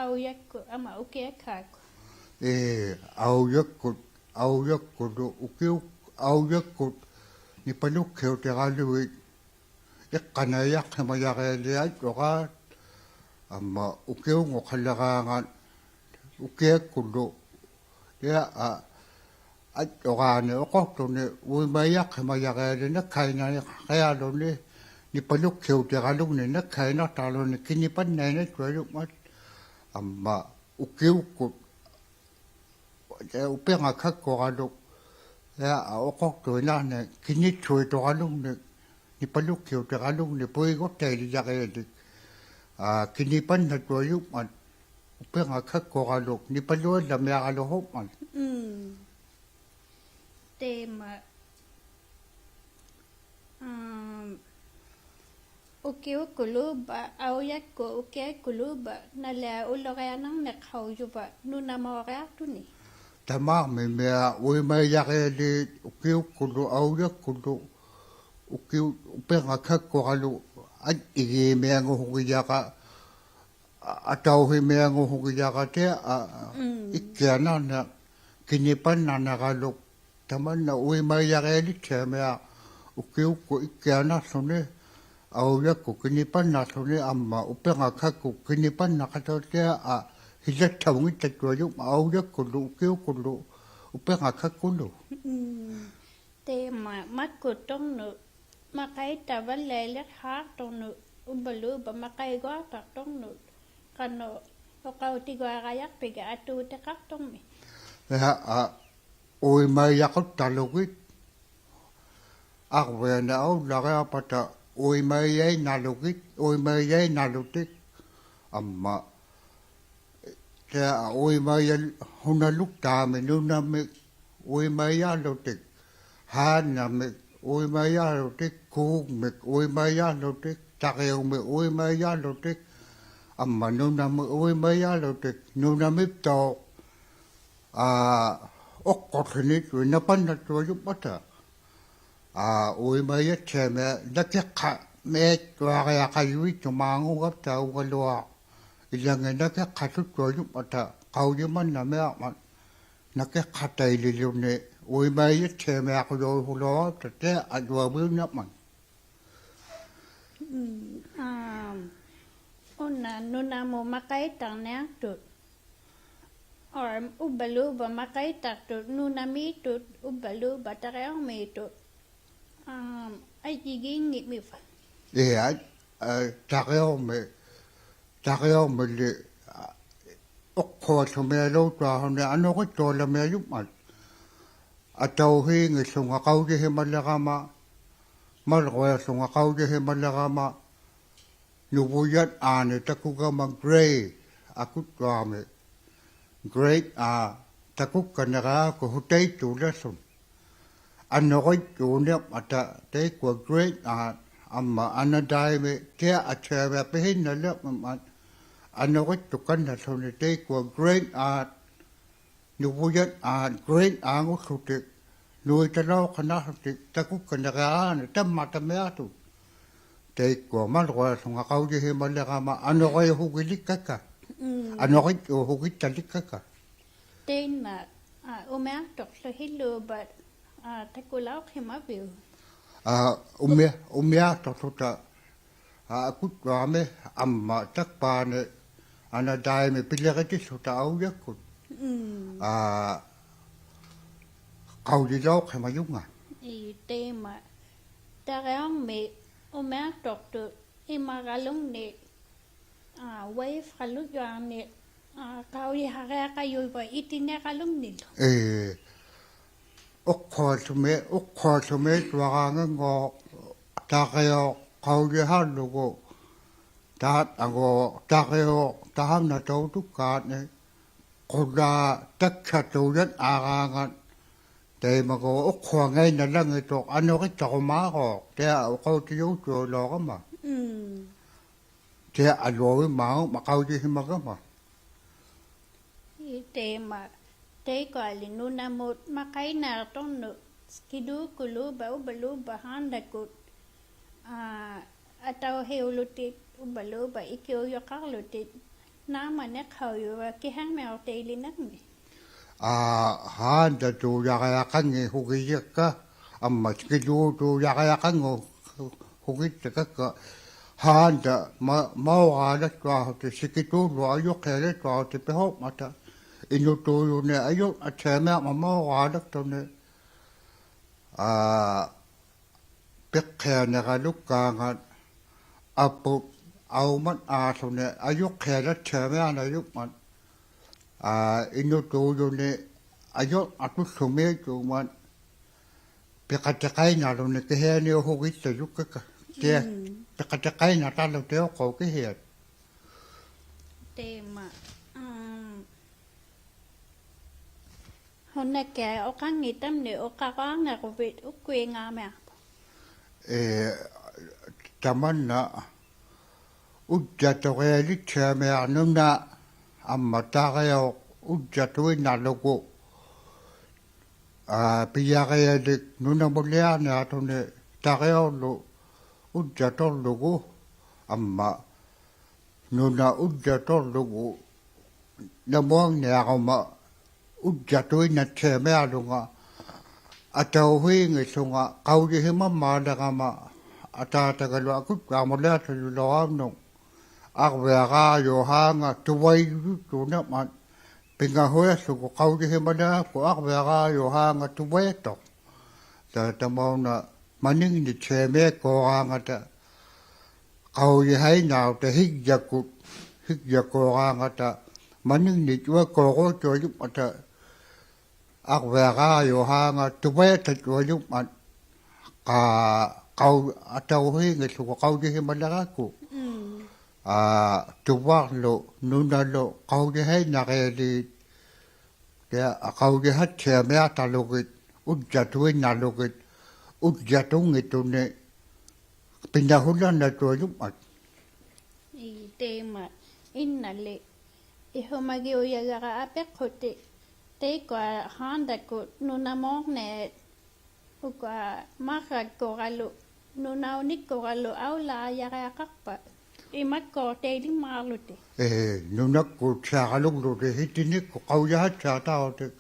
ᐊᐅᔭᒃᑯᑦ, ᐊᒻᒪ ᐅᑭᐊᒃᓵᒃᑯᑦ. ᐄ, ᐊᐅᔭᒃᑯᑦ, ᐊᐅᔭᒃᑯᓗ, ᐅᑭᐅᒃ, ᐊᐅᔭᒃᑯᑦ ᓂᐸᓗᒃᓯᐅᑎᕋᓗᐃᑦ ᐃᖅᑲᓇᐃᔭᖅᓯᒪᔭᕆᐊᓕᒃ ᐊᔾᔪᕌᑦ, ᐊᒻᒪ ᐅᑭᐅᖑᖃᓕᕌᖓᑦ ᐅᑭᐊᒃᑯᓗ, ᐃᐊ, ᐊ, ᐊᔾᔪᕌᓂ ᐅᖃᖅᑐᓂ ᐅᐃᒪᐃᔭᖅᓯᒪᔭᕆᐊᓕᒃ ᓇᒃᓴᐃᓐᓇᕆᐊᓗᓂ, ᓂᐸᓗᒃᓯᐅᑎᕋᓗᖕᓂ ᓇᒃᓴᐃᓐᓇᖅᑕᕐᓗᓂ ᑭᓂᐸᓐᓇᐃᓐᓇᑦᑐᐊᔪᖕᒪᑦ, ᐊᒻᒪ ᐅᑭᐅᒃᑯᑦ ᐅᐱᕋᒃᓴᒃᑯᕋᓗ, ᐃᐊ, ᐅᖃᖅᑐᐃᓐᓇᕐᓂ ᑭᓂᑦᓱᐃᑦᑐᕋᓗᖕᓂ ᓂᐸᓗᒃᓯᐅᑎᕋᓗᖕᓂ ᐳᐃᒍᖅᑕᐃᓕᔭᕆᐊᓕᒃ, ᐋ, ᑭᓂᐸᓐᓇᑦᑐᐊᔪᖕᒪᑦ, ᐅᐱᕋᒃᓴᒃᑯᕋᓗ ᓂᐸᓗᐊᓪᓚᒥᐊᕋᓗᓱᖕᒪᑦ. ᒻᒻ. ᑕᐃᒪ, ᐊᒻ, ᐅᑭᐅᒃᑯᓘᕝᕙ, ᐊᐅᔭᒃᑯᑦ ᐅᑭᐊᒃᑯᓘᕝᕙ ᓇᓪᓕᐊᑦ ᐅᓗᕆᐊᓇᕐᓂᖅᓴᐅᔪᕙ ᓄᓇᒨᕆᐊᖅᑐᓂ? ᑕᒫᕐᒥᒻᒥᐊᑦ ᐅᐃᒪᐃᔭᕆᐊᓖᑦ ᐅᑭᐅᒃᑯᓗ ᐊᐅᔭᒃᑯᓗ ᐅᑭᐅ-, ᐅᐱᕋᒃᓴᒃᑯᕋᓗ ᐊᔾᔨᒌᒥᐊᖑᓱᒋᔭᕋ, ᐊᑕᐅᓯᒥᐊᖑᓱᒋᔭᕋ ᑎᐊ, ᐋ, ᒻᒻ. ᐃᒃᑭᐊᓇᕐᓂᖅ ᑭᓂᐸᓐᓇᕐᓂᕋᓗ, ᑕᒪᓐᓇ ᐅᐃᒪᐃᔭᕆᐊᓕᑦᓯᐊᒥᐊᑦ ᐅᑭᐅᒃᑯᑦ ᐃᒃᑭᐊᓇᕐᓗᓂ, ᐊᐅᔭᒃᑯᑦ ᑭᓂᐸᓐᓇᕐᓗᓂ, ᐊᒻᒪ ᐅᐱᕋᒃᓴᒃᑯᑦ ᑭᓂᐸᓐᓇᖃᑦᑕᖅ ᑎᐊ, ᐋ, ᓯᓚᑦᑕᐅᙱᑕᑦᑐᐊᔪᖕᒪᑦ ᐊᐅᔭᒃᑯᓗ ᐅᑭᐅᒃᑯᓗ ᐅᐱᕋᒃᓴᒃᑯᓗ. ᒻᒻ. ᑕᐃᒪ ᒪᒃᑯᑦᑐᕐᓄᑦ ᒪᖃᐃᑦᑕᕙᓪᓚᐃᓕᖅᓵᖅᑐᕐᓄᑦ ᐅᕝᕙᓘᕝᕙ ᒪᖃᐃᒍᐊᖅᑕᖅᑐᕐᓄᑦ, ᖃᓄᖅ ᐅᖃᐅᑎᒍᐊᕋᔭᖅᐱᒋᑦ ᐊᑑᑎᖃᖅᑐᕐᒥᒃ? ᐃᐊ, ᐋ, ᐅᐃᒪᐃᔭᖁᑦᑕᓗᒋᑦ, ᐊᕐᕕᐊᓇ ᐊᐅᓪᓚᕆᐊᖅᐸᑕ ᐅᐃᒪᐃᔭᐃᓐᓇᓗᒋᑦ, ᐅᐃᒪᐃᔭᐃᓐᓇᓗᑎᒃ, ᐊᒻᒪ ᑕ-, ᐅᐃᒪᐃᔭᓗᒃᑖᒥᒃ ᓄᓇᒥᒃ ᐅᐃᒪᐃᔭᓗᑎᒃ, ᓵᓐᓇᒥᒃ ᐅᐃᒪᐃᔭᓗᑎᒃ, ᑰᖕᒥᒃ ᐅᐃᒪᐃᔭᓗᑎᒃ, ᑕᕆᐅᒥᒃ ᐅᐃᒪᐃᔭᓗᑎᒃ, ᐊᒻᒪ ᓄᓇᒥᒃ ᐅᐃᒪᐃᔭᓗᑎᒃ, ᓄᓇᒥᑦᑕᐅᖅ, ᐋ, ᐅᖅᑯᖅᖠᓂᒃ ᓇᐸᓐᓇᑦᑐᐊᔪᖕᒪᑕ. ᐋ, ᐅᐃᒪᐃᔭᑦᓯᐊᒥᐊᑦ ᓇᑭᖅᑲᒥᐊᑦᑐᐊᕆᐊᖃᔪᐃᑦᑐᒫᖑᒐᑉᑕ ᐅᒐᓗᐊᖅ. ᐃᓚᖏᑦ ᓇᑭᖅᑲᓱᑦᑐᐊᔪᖕᒪᑕ ᖃᐅᔨᒪᓐᓇᒥᐊᕐᒪᑦ. ᓇᑭᖅᑲᑕᐃᓕᓗᓂ ᐅᐃᒪᐃᔭᑦᓯᐊᒥᐊᖁᔭᐅᓗᐊᖅᑕ ᑎᐊ ᐊᔪᐊᕕᐅᓐᓇᕐᒪᑦ. ᒻᒻ, ᐋ, ᐅᓇ ᓄᓇᒧᑦ ᒪᖃᐃᑦᑕᕐᓂᐊᖅᑐᑦ, ᐅ-, ᐅᕝᕙᓘᕝᕙ ᒪᖃᐃᑦᑕᖅᑐᑦ ᓄᓇᒦᑦᑐᑦ, ᐅᕝᕙᓘᕝᕙ ᑕᕆᐅᕐᒦᑦᑐᑦ, ᐋ, ᐊᔾᔨᒌᙱᒻᒥᕙ? ᐃᐊ, ᐋ, ᑕᕆᐅᕐᒥ, ᑕᕆᐅᕐᒥᓕ, ᐋ, ᐅᖅᑯᐊᓱᒥᐊᓘᑦᑐᐊᓱᓂ ᐊᓄᕆᑦᑐᐊᓚᒥᐊᔪᖕᒪᑦ. ᐊᑕᐅᓰᙱᖦᖢᖓ ᖃᐅᔨᓯᒪᓕᕋᒪ, ᒪᓪᕈᐊᖦᖢᖓ ᖃᐅᔨᓯᒪᓕᕋᒪ, ᓄᕗᔭᑦ ᐋᓂ ᑕᑯᒐᒪ grade ᐊᑯᑦᑐᐊᕐᒥ. Grade R ᑕᑯᒃᑲᓐᓂᕋ ᐊᑯ ᓱᑕᐃᑦᑑᓚᖅᖢᖅ. ᐊᓄᕆᑦᑑᓂᕐᒪᑕ ᑕᐃᒃᑯᐊ grade R, ᐊᒻᒪ ᐊᓇᑕᐃᒥ ᑎᐊ ᐊᑦᓯᐊᕕᐊ ᐱᓯᓐᓇᓕᕐᒪᑦ. ᐊᓄᕆᑦᑐᒃᑲᓐᓇᖅᖢᓂ ᑕᐃᒃᑯᐊ grade R, ᓄᕗᔭᑦ R, grade R-ᖑᖅᖢᑎᒃ, ᓄᐃᑕᓚᐅᖅᑲᓇᖅᖢᑎᒃ, ᑕᑯᒃᑲᓐᓂᕋ ᐋᓂ ᑕᒻᒪᑕᒥᐊᖅᑐᑦ. ᑕᐃᒃᑯᐊ ᒪᓕᕈᐊᓗᖓ ᖃᐅᔨᓯᒪᓕᕋᒪ ᐊᓄᕆᐅᓱᒋᓕᒃᑲᒃᑲ. ᒻᒻ. ᐊᓄᕆᐅᓱᒋᑕᓕᒃᑲᒃᑲ. ᑕᐃᓐᓇ, ᐋ, ᐅᒥᐊᖅᑐᕐᓗ ᓯᓘᕙᑦ, ᐋ, ᑕᑯᓚᐅᖅᓯᒪᕕᐅᒃ? ᐋ, ᐅᒥᐊ-, ᐅᒥᐊᖅᑐᕐᓗᑕ, ᐋ, ᐊᑯᑦᑐᐊᕐᒥ ᐊᒻᒪ ᑕᒃᐸᓂ ᐊᓇ ᑕᐃᒪ ᐱᓕᕆᑎᓪᓗᑕ ᐊᐅᔭᒃᑯᑦ. ᒻᒻ. ᐋ, ᖃᐅᔨᓚᐅᖅᓯᒪᔪᖓ. ᐄ, ᑕᐃᒪ. ᑕᕆᐅᕐᒥ ᐅᒥᐊᖅᑐᕐᑐᑦ ᐃᒪᒐᓗᖕᓂᒃ, ᐋ, wave-ᖃᓗᒃᔪᐊᕐᓂᒃ, ᐋ, ᖃᐅᔨᓴᕆᐊᖃᔪᕙ ᐃᑎᓂᖃᓗᖕᓂᓗ. ᐄ, ᐅᖅᓱᐊᓗᒥ, ᐅᖅᓱᐊᓗᒥ ᑐᐊᕌᖓᖑ ᑕᕆᐅᖅ ᖃᐅᔨᓴᕐᓗᒍ, ᑖᑦ ᐊᖑ ᑕᕆᐅᖅ ᑕᓴᓐᓇᑕᐅᑐᒃᑳᓐᓂ, ᖁᓛ ᑕᒃᓴᑐᔭᖅ ᐊᕌᖓᑦ, ᑕᐃᒪᒎᖅ ᐅᖅᓱᐊᖓᐃᓐᓇᓚᙱᑦᑐᖅ ᐊᓄᕆᑦᑕᕈᒫᕈᖅ, ᑕᐃᔭ ᐅᖃᐅᑎᔪᒃᑑᓚᐅᕋᒪ. ᒻᒻ. ᑕᐃᔭ ᐊᓗᐊᕕᒪ ᒪᖃᐅᑎᓯᒪᒐᒪ. ᐄ, ᑕᐃᒪ, ᑕᐃᒃᑯᐊᓕ ᓄᓇᒧᑦ ᒪᖃᐃᓐᓇᖅᑐᕐᓄᑦ, ᓯᑭᓘᑯᓘᕝᕙ, ᐅᕝᕙᓘᕝᕙ ᓵᓐᓇᒃᑯᑦ, ᐋ, ᐊᑕᐅᓯᐅᓗᑎᒃ, ᐅᕝᕙᓘᕝᕙ ᐃᑭᐅᔪᖃᕐᓗᑎᒃ, ᓈᒻᒪᓂᖅᓴᐅᔪᕙ ᑭᓴᕐᒥᐅᖅᑕᐃᓕᓐᓇᕐᒥᒃ. ᐋ, ᓵᓐᓇᑑᔭᕆᐊᖃᙱ ᓱᒋᔭᒃᑲ, ᐊᒻᒪ ᓯᑭᓘᑑᔭᕆᐊᖃᙳ ᓱᒋᑦᑕᒃᑲ, ᓵᓐᓇ ᒪ-, ᒪᐅᕌᓚᒃᑐᐊᓱᑎᒃ, ᓯᑭᑑᓪᓗ ᐊᔪᖅᓯᐊᓚᒃᑐᐊᓱᑎᒃ ᐱᓲᖅᒪᑕ, ᐃᓄᑑᔪᓂᒃ ᐊᔪᕐ ᐊᑦᓯᐊᒥᐊᕐᒪᑦ ᒪᐅᕌᓚᒃᑐᓂ, ᐋ, ᐱᖅᓯᐊᓂᕋᓗᒃᑳᖓᑦ ᐊᐳᑦ ᐊᐅᒪᑦ ᐋᓱᓂ ᐊᔪᖅᓯᐊᓚᑦᓯᐊᒥᐊᓇᔪᖕᒪᑦ, ᐋ, ᐃᓄᑑᔪᓂᒃ ᐊᔪᕐ ᐊᑐᓪᓗᒥ ᐃᓗᖕᒪᑦ ᐱᖃᑎᖃᐃᓐᓇᕐᓗᓂ ᑭᓯᐊᓂ ᐅᓱᒋᑦᑕᔪᒃᑲᒃᑲ. ᑭᐊ, ᒻᒻ. ᐱᖃᑎᖃᐃᓐᓇᑕᓗ ᑎᐅᖅᑰᖅ ᑭᓯᐊᑦ. ᑕᐃᒪ, ᐊᒻ, ᓱᓇᑭᐊᖅ ᐅᖃᙱᑕᓐᓂᒃ ᐅᖃᕈᐊᕐᓂᕈᕕᑦ ᐅᒃᑯᐃᖔᒥᐊᖅᐳᖅ? ᐄ, ᑕᒪᓐᓇ ᐅᔾᔭᑐᕆᐊᓕᑦᓯᐊᒥᐊᖅ ᓄᓇ ᐊᒻᒪ ᑕᕆᐅᖅ ᐅᔾᔭᑐᐃᓐᓇᕐᓗᒍ, ᐋ, ᐱᔭᕆᐊᓕᒃ ᓄᓇᒧᓕᐊᕐᓂᐊᖅᑐᓂ ᑕᕆᐅᕐᓗ ᐅᔾᔭᑐᕐᓗᒍ, ᐊᒻᒪ ᓄᓇ ᐅᔾᔭᑐᕐᓗᒍ ᓇᒧᐊᖕᓂᐊᕈᒪ ᐅᔾᔭᑐᐃᓐᓇᑦᓯᐊᒥᐊᓗᖓ, ᐊᑕᐅᓰᙱᓪᓗᖓ ᖃᐅᔨᓯᒪᒻᒫᓕᕋᒪ, ᐊᑖᑕᒐᓗ ᐊᑯᑦᓴᒧᓕᐊᖅᑐᔪᓚᐅᕋᒻᓄᒃ, ᐊᕐᕕᐊᕌᔪᓵᖓ ᑐᕙᔪᔪᓐᓇᖅ ᐱᖓᓱᐃᖅᖢᒍ ᖃᐅᔨᓯᒪᓕᐊᒃᑯ ᐊᕐᕕᐊᕌᔪᓵᖓ ᑐᕙᐃᑦᑐᖅ. ᑕ-, ᑕᒪᐅᓇ ᒪᓂᖕᓂᑦᓯᐊᒥᒃᑰᕌᖓᑕ ᖃᐅᔨᓴᐃᓐᓇᕐᓗᑕ ᓯᒡᔭᒃᑯᑦ, ᓯᒡᔭᒃᑰᕌᖓᑕ ᒪᓂᖕᓂᑦ ᐅᐊᒃᑰᕈᑦᑐᐊᔪᖕᒪᑕ ᐊᕐᕕᐊᕌᔪᓵᖓ ᑐᕕᑕᑦᑐᐊᔪᖕᒪᑦ ᖃ-, ᖃᐅ-, ᐊᑕᐅᓰᙱᓪᓗᒍ ᖃᐅᔨᓯᒪᓕᕋᒃᑯ. ᒻᒻ. ᐋ, ᑐᕙᕐᓗ, ᓄᓇᓗ, ᖃᐅᔨᓴᐃᓐᓇᕆᐊᓖᑦ, ᑭᐊ, ᖃᐅᔨᓴᑦᓯᐊᒥᐊᑕᓗᒋᑦ, ᐅᔾᔭᑐᐃᓐᓇᓗᒋᑦ, ᐅᔾᔭᑐᙱᑦᑐᓂᒃ, ᐱᓇᓱᓚᓐᓇᑐᐊᔪᖕᒪᑦ. ᐄ, ᑕᐃᒪ, ᐃᓐᓇᓕ, ᐃᓱᒪᒋᐅᔭᒐᕋ ᐊᐱᖅᓱᑎᒃ, ᑕᐃᒃᑯᐊ ᓵᓐᑕᒃᑯᑦ ᓄᓇᒨᕐᓂᐊᑦ, ᐅᑯᐊ ᒪᕐᕋᒃᑯᕋᓗ, ᓄᓇᐅᓂᒃᑯᕋᓗ ᐊᐅᓚᔭᕆᐊᖃᖅᐸᑦ, ᐃᒪᒃᑰᖅᑕᐃᓕᒻᒫᕐᓗᑎᒃ. ᐄ, ᓄᓇᒃᑯᑦᓯᐊᕋᓗᒡᓗᑎᒃ ᓯᑎᓂᒃᑯᑦ ᖃᐅᔨᓴᑦᓯᐊᑕᕈᑎᒃ.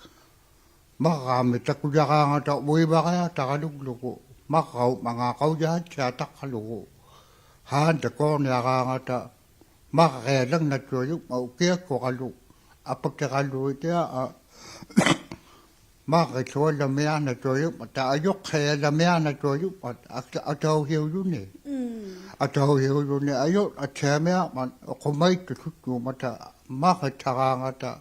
ᒪᕐᕋᒥ ᑕᑯᔭᕌᖓᑕ ᐅᐃᕙᕆᐊᑕᕋᓗᒡᓗᒍ, ᒪᕐᕋᐅᑉᒪᖔᑦ ᖃᐅᔨᓴᑦᓯᐊᑕᖅᑲᓗᒍ. ᓵᓐᑕᒃᑰᕐᓂᐊᕌᖓᑕ ᒪᕐᕆᐊᓚᖕᓇᑐᐊᔪᖕᒪᑦ ᐅᑭᐊᒃᑯᕋᓗ, ᐊᐳᑎᕋᓗ ᐃᑎᐊ, ᐋ, ᒪᕐᕆᓱᐊᓚᒥᐊᕐᓇᑐᐊᔪᖕᒪᑕ, ᐊᔪᖅᓯᐊᓚᒥᐊᕐᓇᑐᐊᔪᖕᒪᑕ, ᐊᑕ-, ᐊᑕᐅᓯᐅᔪᓂᒃ. ᒻᒻ. ᐊᑕᐅᓯᐅᔪᓂᒃ ᐊᔪᕐ ᐊᑦᓯᐊᒥᐊᕐᒪᑦ ᐅᖁᒪᐃᑦᑐᓱᑦᑐᒪᑕ ᒪᕐᕆᑦᓴᕌᖓᑕ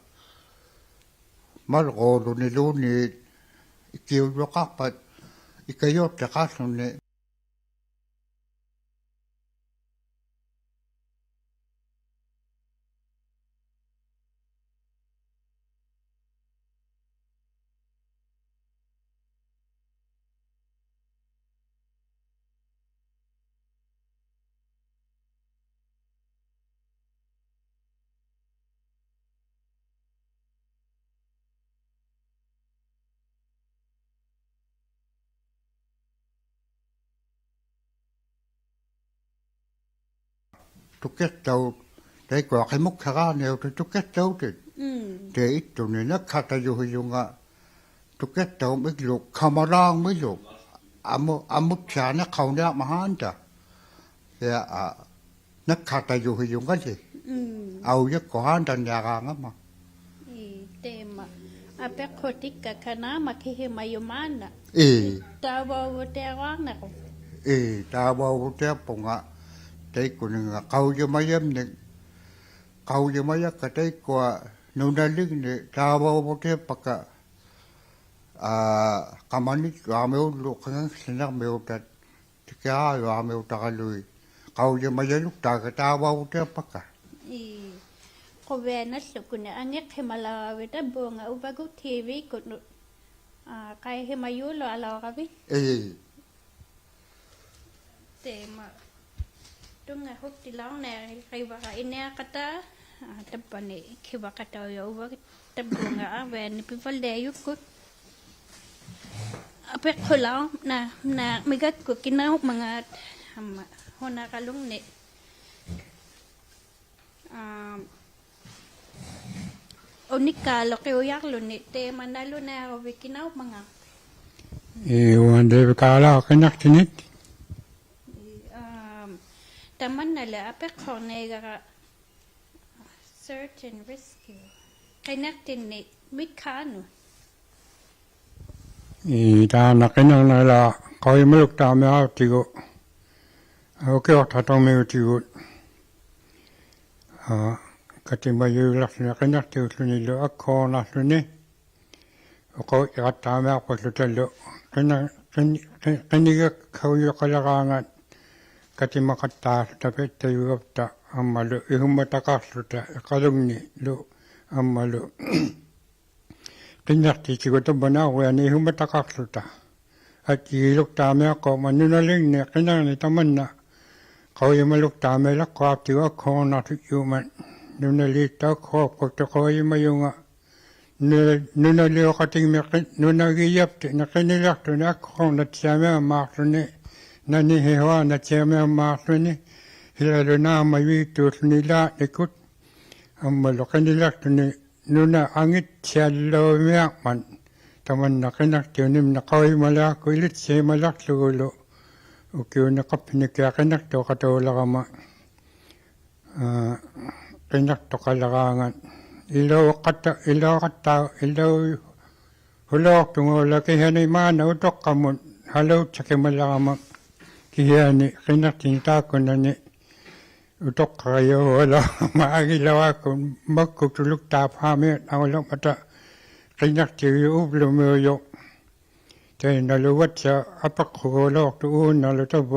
ᒪᓕᕈᓗᓂᓘᓐᓃᑦ ᐃᑭᐅᔪᖃᖅᐸᑦ ᐃᑲᔪᖅᑎᖃᖅᖢᓂ. ᑐᑭᖅᑕᐅᑦ, ᑕᐃᒃᑯᐊ ᕿᒧᒃᓴᕌᓂᐅᑕ ᑐᑭᖅᑕᐅᑎᑦ. ᒻᒻ. ᑕᐃ ᐃᑦᑐᓂ ᓇᒃᓴᖅᑕᔪᓯᔪᖓ ᑐᑭᖅᑕᐅᒻᒥᒡᓗ ᑲᒪᓛᖕᒥᓗ. ᐊᒧ-, ᐊᒧᑦᓯᐊᓂᖅᓴᐅᓂᐊᕐᒪᑦ ᓵᓐᑕ. ᑕᐃ, ᐋ, ᓇᒃᓴᖅᑕᔪᓯᔪᖓᓕ. ᒻᒻ. ᐊᐅᔭᒃᑯᑦ ᓵᓐᑕᓂᐊᕌᖓᒪ. ᐄ, ᑕᐃᒪ. ᐊᐱᖅᓱᑎᒃᑲ ᖃᓄᖅ ᒪᑭᓯᒪᔪᒪᓐᓇ. ᐄ. ᑕᕝᕙᐅᕗᑎᐊᕈᐊᕐᓇᕈ. ᐄ, ᑕᕝᕙᐅᕗᑎᐊᑉᐳᖓ. ᑕᐃᒃᑯᓂᖓ ᖃᐅᔨᒪᔭᒻᓂᒃ. ᖃᐅᔨᒪᔭᒃᑲ ᑕᐃᒃᑯᐊ ᓄᓇᓕᖕᓂ ᑕᕝᕙᐅᕗᑎᐊᑉᐸᒃᑲ. ᐋ, ᖃᒪᓂ ᔪᐊᒥᐅᓪᓗ ᖃᖓᖅᓯᓇᕐᒥᐅᑕᑦ. ᑎᑭᐊᕈᐊᒥᐅᑕᕋᓗᐃᑦ. ᖃᐅᔨᒪᔭᓗᒃᑖᒃᑲ ᑕᕝᕙᐅᕗᑎᐊᑉᐸᒃᑲ. ᐄ. ᖁᕕᐊᓇᓪᓗᒃᑯᓂ ᐊᖏᖅᓯᒪᓚᐅᕋᕕᑦ ᑕᕝᕘᖓ ᐅᕙᒍᑦ ᑏᕕᒃᑯᑦ ᓄ-, ᐋ, ᖃᐃᓯᒪᔫᓗᐊᓚᐅᕋᕕᑦ. ᐄ. ᑕᐃᒪ. ᑐᙵᓱᒃᑎᓚᐅᕐᓂᐊᕆᕙᕋ ᐃᓂᐊᖃᑕ, ᐋ, ᑕᑉᐹᓂ ᑭᕙᖃᑕᐅᔪᖅ ᐅᕙᒍᑦ ᑕᕝᕘᖓ ᐊᕐᕕᐊᓂ ᐱᕙᓪᓕᐊᔪᒃᑯᑦ. ᐊᐱᖅᓱᓚᐅ-, ᓇ-, ᓇ-, ᒥᒐᒃᑯᑦ ᑭᓇᐅᒻᒪᖔᑦ, ᐊᒻᒪ, ᓱᓇᕋᓗᖕᓂ. ᐋ, ᐅᓂᒃᑳᓗᒃ ᕿᐅᔭᕐᓗᓂ, ᑕᐃᒪ ᓇᓗᓇᐃᕈᕕᑦ ᑭᓇᐅᒻᒪᖔᑦ. ᐄ, ᐅᐊᓐ ᑕᐃᕕᒃᑲᓗᐊᖅ ᕿᓇᖅᑎᓂᑦ. ᐄ, ᐋ, ᑕᒪᓐᓇᓕ ᐊᐱᖅᓱᕐᓂᐊᕋ search and rescue. ᕿᓇᖅᑎᓐᓂ ᒥᒃᓵᓄᑦ. ᐄ, ᑖᓐᓇ ᕿᓇᕐᓂᐊᓕᒃ ᖃᐅᔨᒪᓗᒃᑖᒥᐊᖅᑎᒍ. ᐅᑭᐅᖅᑕᖅᑐᕐᒥᐅᑎᒍᑦ. ᐋ, ᑲᑎᒪᔪᓕᖅᖢᓂ ᕿᓇᖅᑎᐅᓪᓗᓂᓗ ᐊᒃᓱᕈᕐᓇᖅᖢᓂ. ᐅᖃᐅᔾᔭᖃᑦᑕᒥᐊᖅᐸᓪᓗᑕᓗ. ᕿᓇ-, ᕿᓂ-, ᕿ-, ᕿᓂᒐᒃᓴᐅᔪᖃᓕᕌᖓᑦ ᑲᑎᒪᖃᑦᑕᖅᖢᑕ ᐱᑦᑕᔪᒐᑉᑕ ᐊᒻᒪᓗ ᐃᓱᒪᑕᖃᖅᖢᑕ ᐃᖃᓗᖕᓂᓗ ᐊᒻᒪᓗ ᕿᓇᖅᑎᑦᑎᒍᑦ ᑕᕝᕙᓂ ᐊᕐᕕᐊᓂ ᐃᓱᒪᑕᖃᖅᖢᑕ. ᐊᔾᔨᒌᓗᒃᑖᒥᐊᖅᑯᕐᒪᑦ ᓄᓇᓕᖕᓂ ᕿᓇᕐᓂᖅ ᑕᒪᓐᓇ ᖃᐅᔨᒪᓗᒃᑖᒥᓚᖅᑯᐊᑉᑎᒍ ᐊᒃᓱᕈᕐᓇᖅᑐᔫᒪᑦ. ᓄᓇᓖᑦᑕᐅᖅᑯᖅ ᐊᒃᑯᑦ ᖃᐅᔨᒪᔪᖓ. ᓄ-, ᓄᓇᓕᐅᖃᑎᖕᒥ ᕿ-, ᓄᓇᒋᔭᑉᑎᖕᓂ ᕿᓂᓕᖅᑐᓂ ᐊᒃᓱᕈᕐᓇᑦᑎᐊᒥᐊᒻᒫᖅᖢᓂ. ᓇᓂᓯᓱᐊᓇᑦᑎᐊᒥᐊᒻᒫᖅᖢᓂ. ᓯᓚᓗ ᓈᒻᒪᔪᐃᑦᑑᓪᓗᓂ ᐃᓛᓐᓂᒃᑯᑦ. ᐊᒻᒪᓗ ᕿᓂᓕᖅᑐᓂ ᓄᓇ ᐊᖏᑦᑎᐊᓗᐃᒥᐊᕐᒪᑦ. ᑕᒪᓐᓇ ᕿᓇᖅᑎᐅᓂᒻᓇ ᖃᐅᔨᒪᓛᒃᑯᑦ ᐃᓕᑦᓯᒪᓕᖅᖢᒍᓗ. ᐅᑭᐅᓂ ᖃᑉᐱᓂᑭᐊᖅ ᕿᓇᖅᑐᖃᑕᐅᓕᕋᒪ. ᐋ, ᕿᓇᖅᑐᖃᓕᕌᖓᑦ. ᐃᓚᐅᖃᑦᑕ-, ᐃᓚᐅᖃᑦᑕ-, ᐃᓚᐅ-, ᓱᓚᐅᖅᑐᖓᓗ ᑭᓯᐊᓂ ᒫᓐᓇ ᐅᑐᖅᑲᒧᑦ ᓴᓚᐅᑦᓴᑭᒪᓕᕋᒪ. ᑭᓯᐊᓂ ᕿᓇᖅᑎᓐᓂ ᑖᒃᑯᓇᓂ ᐅᑐᖅᑲᕆᔭᐅᓚᕋᒪ ᐊᒋᓚᐅᒃᑯᑦ ᒪᒃᑯᒃᑐᓗᒃᑖᑉ ᓵᒥᐊᖅ ᓇᐅᓕᕐᒪᑕ ᕿᓇᖅᑎᐅᔪᖅ ᐅᑉᓗᒥᐅᔪᖅ. ᑕᐃᓐᓇᓗ ᐅᐊᑦᓯᐊ ᐊᐱᖅᓱᒍᓚᐅᖅᑐᖅ ᐆᓇᓗ ᑕᕝᕙ,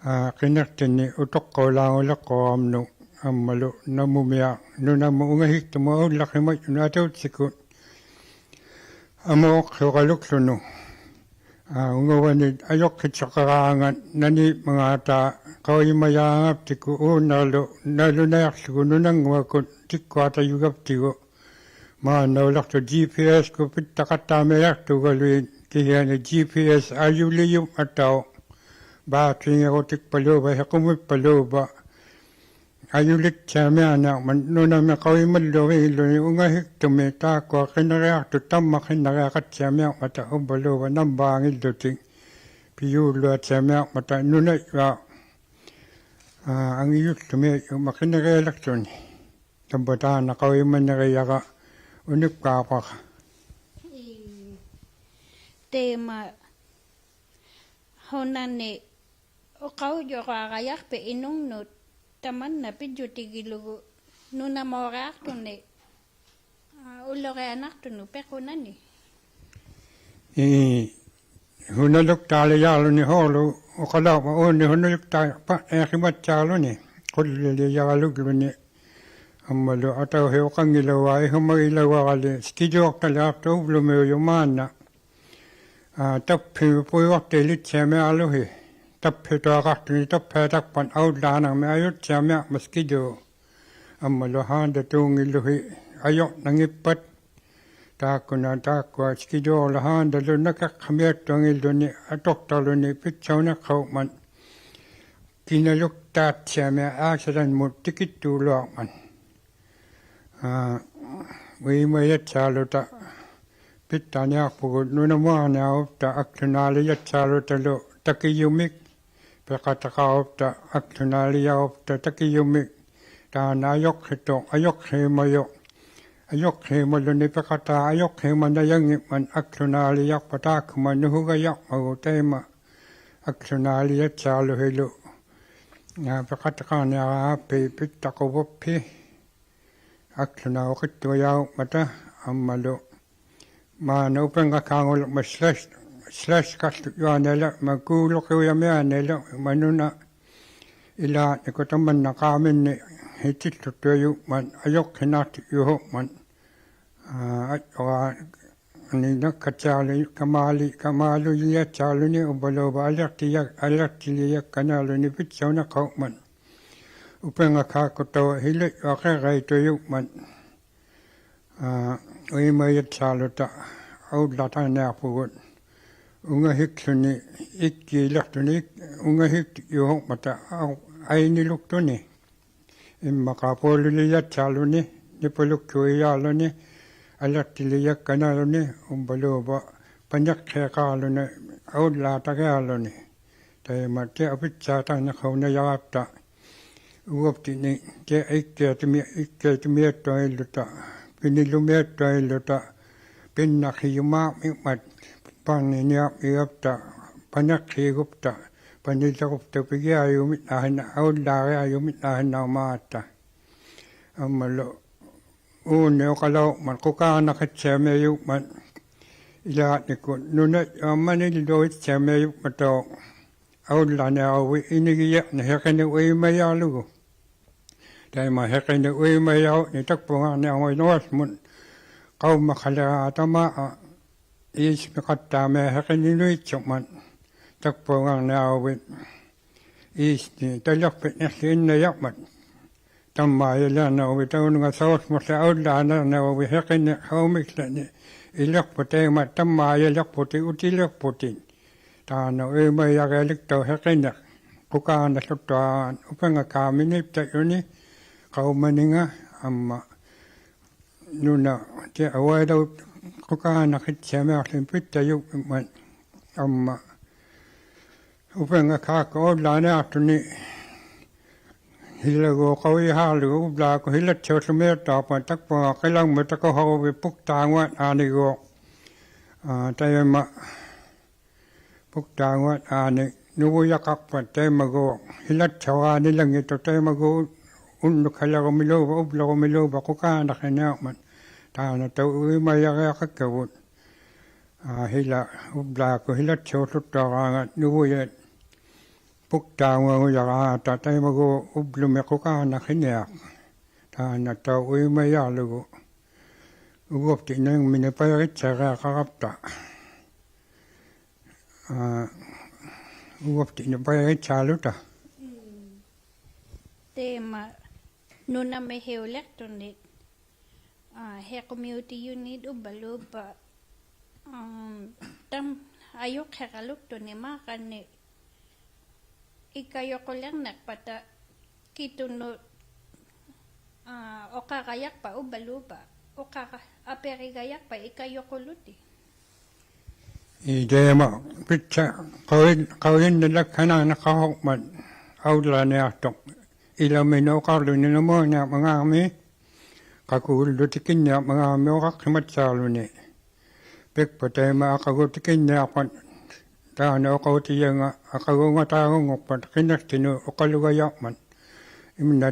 ᐋ, ᕿᓇᖅᑎᓐᓂ ᐅᑐᖅᑲᐅᓛᖑᓕᖅᑯᕋᒻᓄᑦ ᐊᒻᒪᓗ ᓇᒧᒥᐊᖅ ᓄᓇᒧᑦ ᐅᖓᓯᒃᑐᒧᑦ ᐊᐅᓪᓚᕿᒪᔾᔪᓄᑦ ᐊᑕᐅᑦᓯᒃᑯᑦ. ᐊᒧᖅᓱᕋᓗᒃᖢᓄ. ᐋ, ᐅᖓᕙᓂ ᐊᔪᖅᑭᑦᓱᖃᕌᖓᑦ ᓇᓃᒻᒪᖔᑕ ᖃᐅᔨᒪᔭᕋᑉᑎᒃᑯᑦ ᐆᓇᓗ ᓇᓗᓇᐃᖅᖢᒍ ᓄᓇᙳᐊᒃᑯᑦ ᑎᒃᑯᐊᑕᔪᒐᑉᑎᒍ. ᒫᓐᓇᐅᓕᖅᑐᖅ G P S-ᑯᑦ ᐱᑦᑕᖃᑦᑕᒥᓚᖅᑐᒐᓗᐃᑦ ᑭᓯᐊᓂ G P S ᐊᔪᓕᔪᖕᒪᑕᐅᖅ. ᐹᑐᐃᖓᒍᑎᒃᐸᓘᕙ, ᓯᖁᒥᑉᐸᓘᕙ. ᐊᔪᓕᑦᑎᐊᒥᐊᓇᖅ ᒪᓐ ᓄᓇᒥ ᖃᐅᔨᒪᓪᓗᕕᓪᓗᓂ ᐅᖓᓯᒃᑐᒥᒃ ᑖᒃᑯᐊ ᕿᓇᕆᐊᖅᑐᑦ ᑕᒻᒪ ᕿᓇᕆᐊᖃᑦᑎᐊᒥᐊᕐᒪᑕ ᐅᕝᕙᓘᕙ ᓇᒻᕚᖏᓪᓗᑎᒃ. ᐱᔫᓪᓗᐊᑦᑎᐊᒥᐊᕐᒪᑕ ᓄᓇᐃᕙ, ᐋ, ᐊᖏᔪᓪᓗᒥ ᐅᒪ ᕿᓇᕆᐊᓚᖅᑐᓂ. ᑕᕝᕙ ᑖᓐᓇ ᖃᐅᔨᒪᓐᓂᕆᔭᕋ ᐅᓂᒃᑳᖅᐸᕋ. ᐄ. ᑕᐃᒪ ᓱᓇᓂ ᐅᖃᐅᔾᔪᕈᐊᕋᔭᖅᐱᑦ ᐃᓄᖕᓄᑦ ᑕᒪᓐᓇ ᐱᔾᔪᑎᒋᓗᒍ ᓄᓇᒨᕆᐊᖅᑐᓂ, ᐋ, ᐅᓗᕆᐊᓇᖅᑐᓄᑦ ᐱᖁᓇᓂ. ᐄ, ᓱᓇᓗᒃᑖᓕᔮᕐᓗᓂ ᓱᕐᓗ ᐅᖃᓚᐅᕐᒪᑦ ᐆᓂ ᓱᓇᓗᒃᑖᖅᐸᑦ ᐃᕿᒪᑦᑎᐊᕐᓗᓂ. ᖁᓪᓕᓕᔭᕋᓗᒡᓗᓂ. ᐊᒻᒪᓗ ᐊᑕᐅᓯᖅ ᐅᖃᙱᓚᐅᕙ ᐃᓱᒪᒋᓚᐅᕙᕋᓕ ᔅᑭᔫᖅᑕᓕᐊᖅᑐᖅ ᐅᑉᓗᒥᐅᔪᖅ ᒫᓐᓇ. ᐋ, ᑕᑉᐱᒥ ᐳᐃᕙᖅᑎᓕᑦᑎᐊᒥᐊᕐᓗᓯ. ᑕᑉᐱᑐᐊᖃᖅᑐᓂ ᑕᑉᐱᐊᑕᒃᐸᑦ ᐊᐅᓪᓛᓇᕐᒥ ᐊᔪᑦᑎᐊᒥᐊᕐᒪᑦ ᔅᑭᔫ. ᐊᒻᒪᓗ ᓵᓐᑕᑑᙱᓪᓗᓯ ᐊᔪᕐᓇᙱᑉᐸᑦ. ᑖᒃᑯᓇ ᑖᒃᑯᐊ ᔅᑭᔫᓗ ᓵᓐᑕᓗ ᓇᑭᖅᑲᒥᐊᑦᑐᐊᙱᓪᓗᓂ ᐊᑐᖅᑕᕐᓗᓂ ᐱᑦᓴᐅᓂᖅᓴᐅᖕᒪᑦ. Kinaluktaattiamiaq accident-mut tikittuuluarmat. Aa, uimajatsaaluta pittaniaqpugut nunamuarniarupta akłunaalijatsaalutalu takijumik, piqataqarupta akłunaalijarupta takijumik, taanna ajuqhituq, ajuqhiimajuq, ajuqhiimaluni piqataa ajuqhiimanajanngimmat akłunaalijarpat taakkuma nuhugajarmagu taima akłunaalijatsaaluhilu. Aa, piqataqarniarappi pittaquvappi akłunaaquttujarummata ammalu maana upinngakaangulirmat slash, slash-kaqłujuanialirmat kuuluqiujamianialirmat nuna ilaatnikut tamanna qaaminni hitilluttuajumat ajuqhinaqtujuhummat. Aa, ajjuraa ni nakkatsiarli kamaali, kamaalulijatsaaluni uvvaluuva aliqtija, aliqtilijakkanialuni pitsauniqaummat. Upinngakaaqutauhilajuaqirraitujummat. Aa, uimajatsaaluta aullatarniaqpugut. Ungahikluni ikkiiliqtuni ik-, ungahiktujuhummat au-, ainiluktuni. Immaqa puululijatsaaluni, nipulukkuijaaluni, aliqtilijakkanialuni, uvvaluuva paniqhiiqaaluni, aullaatarialuni. Taima tiaupitsaa taaniqaunajaratta. Uvaptinni tia ikkiatimi-, ikkiatimiattuailluta, pinilumiattuailluta, pinnaqhijumaarmimmat, parniniarmigapta, paniqhiigupta, panilirupta pigiajuminnaahinna, aullaariajuminnaahinnarmaatta. Ammalu uuni uqalaurmat qukaanaqittiamiajummat ilaatnikut nunajjuammanilluittiamiajummatauq aullaniaruvit inigijarni hiqini uimajalugu. Taima hiqini uimajaruni takpungarniarmat nualmut qaumaqaliraat tamaat iismiqattaamiaq hiqini nuitsummat takpungarniaruvit iisni taliqpitniqłiinnajarmat. Tammaajaliarniruvit taununga saułmułhi aullaanirniruvit hiqini qaumikłani iliqputit taima tammaajaliqputit utiliqputit. Taanna uimajarialiktauq hiqini qukaanałutuaat upinngakaaminik pittajuni qaumaninga amma nuna tiauvailauq qukaanaqittiamiaqłuni pittajummat amma upinngakaaqquq aullaaniaqtuni hilaguuq qaujihaarlugu uvlaakkut hilattiułhumiuttuaqpat takpunga qilangmut takuhuruvit puktaanguat aaniguuq. Aa, taima puktaanguat aani nuvujaqaqpat taimaguuq hilattiuraanilanngittuq taimaguuq unnukalirumiluuva uvlurumiluuva qukaanaqiniarmat. Taanna tauimajariaqakkavut. Aa, hila uvlaakkut hilattiułhuttuaraangat nuvujat puktaangungujaraangata taimaguuq uvlumi qukaanaqiniaq. Taanna tauimajaaqługu. Uvaptinni nangmini pajaritsiariaqarapta. Aa, uvaptinni pajaritsialuta. Mm. Taima nunamihiuliqtunit, aa, hiqumiutijunit uvvaluupa, am, tam, ajuqhiqaluktunit maaqanni ikajuqulirniqpata kitunut, aa, uqarajaqpa uvvaluupa, uqara, apirigajaqpa ikajuquluti. Ii, taima pitsa, qaujin-, qaujinnilakkanarniqarummat aullaaniaqtuq. Ilaminut uqarluni namuanniarmangaami, qakugullu tikinniarmangaami uqaqhimatsiarluni. Pikpa taima aqagu tikinniaqpat, taanna uqautijanga aqagungataagunngukpat qiniqtinut uqalugajarmat. Imna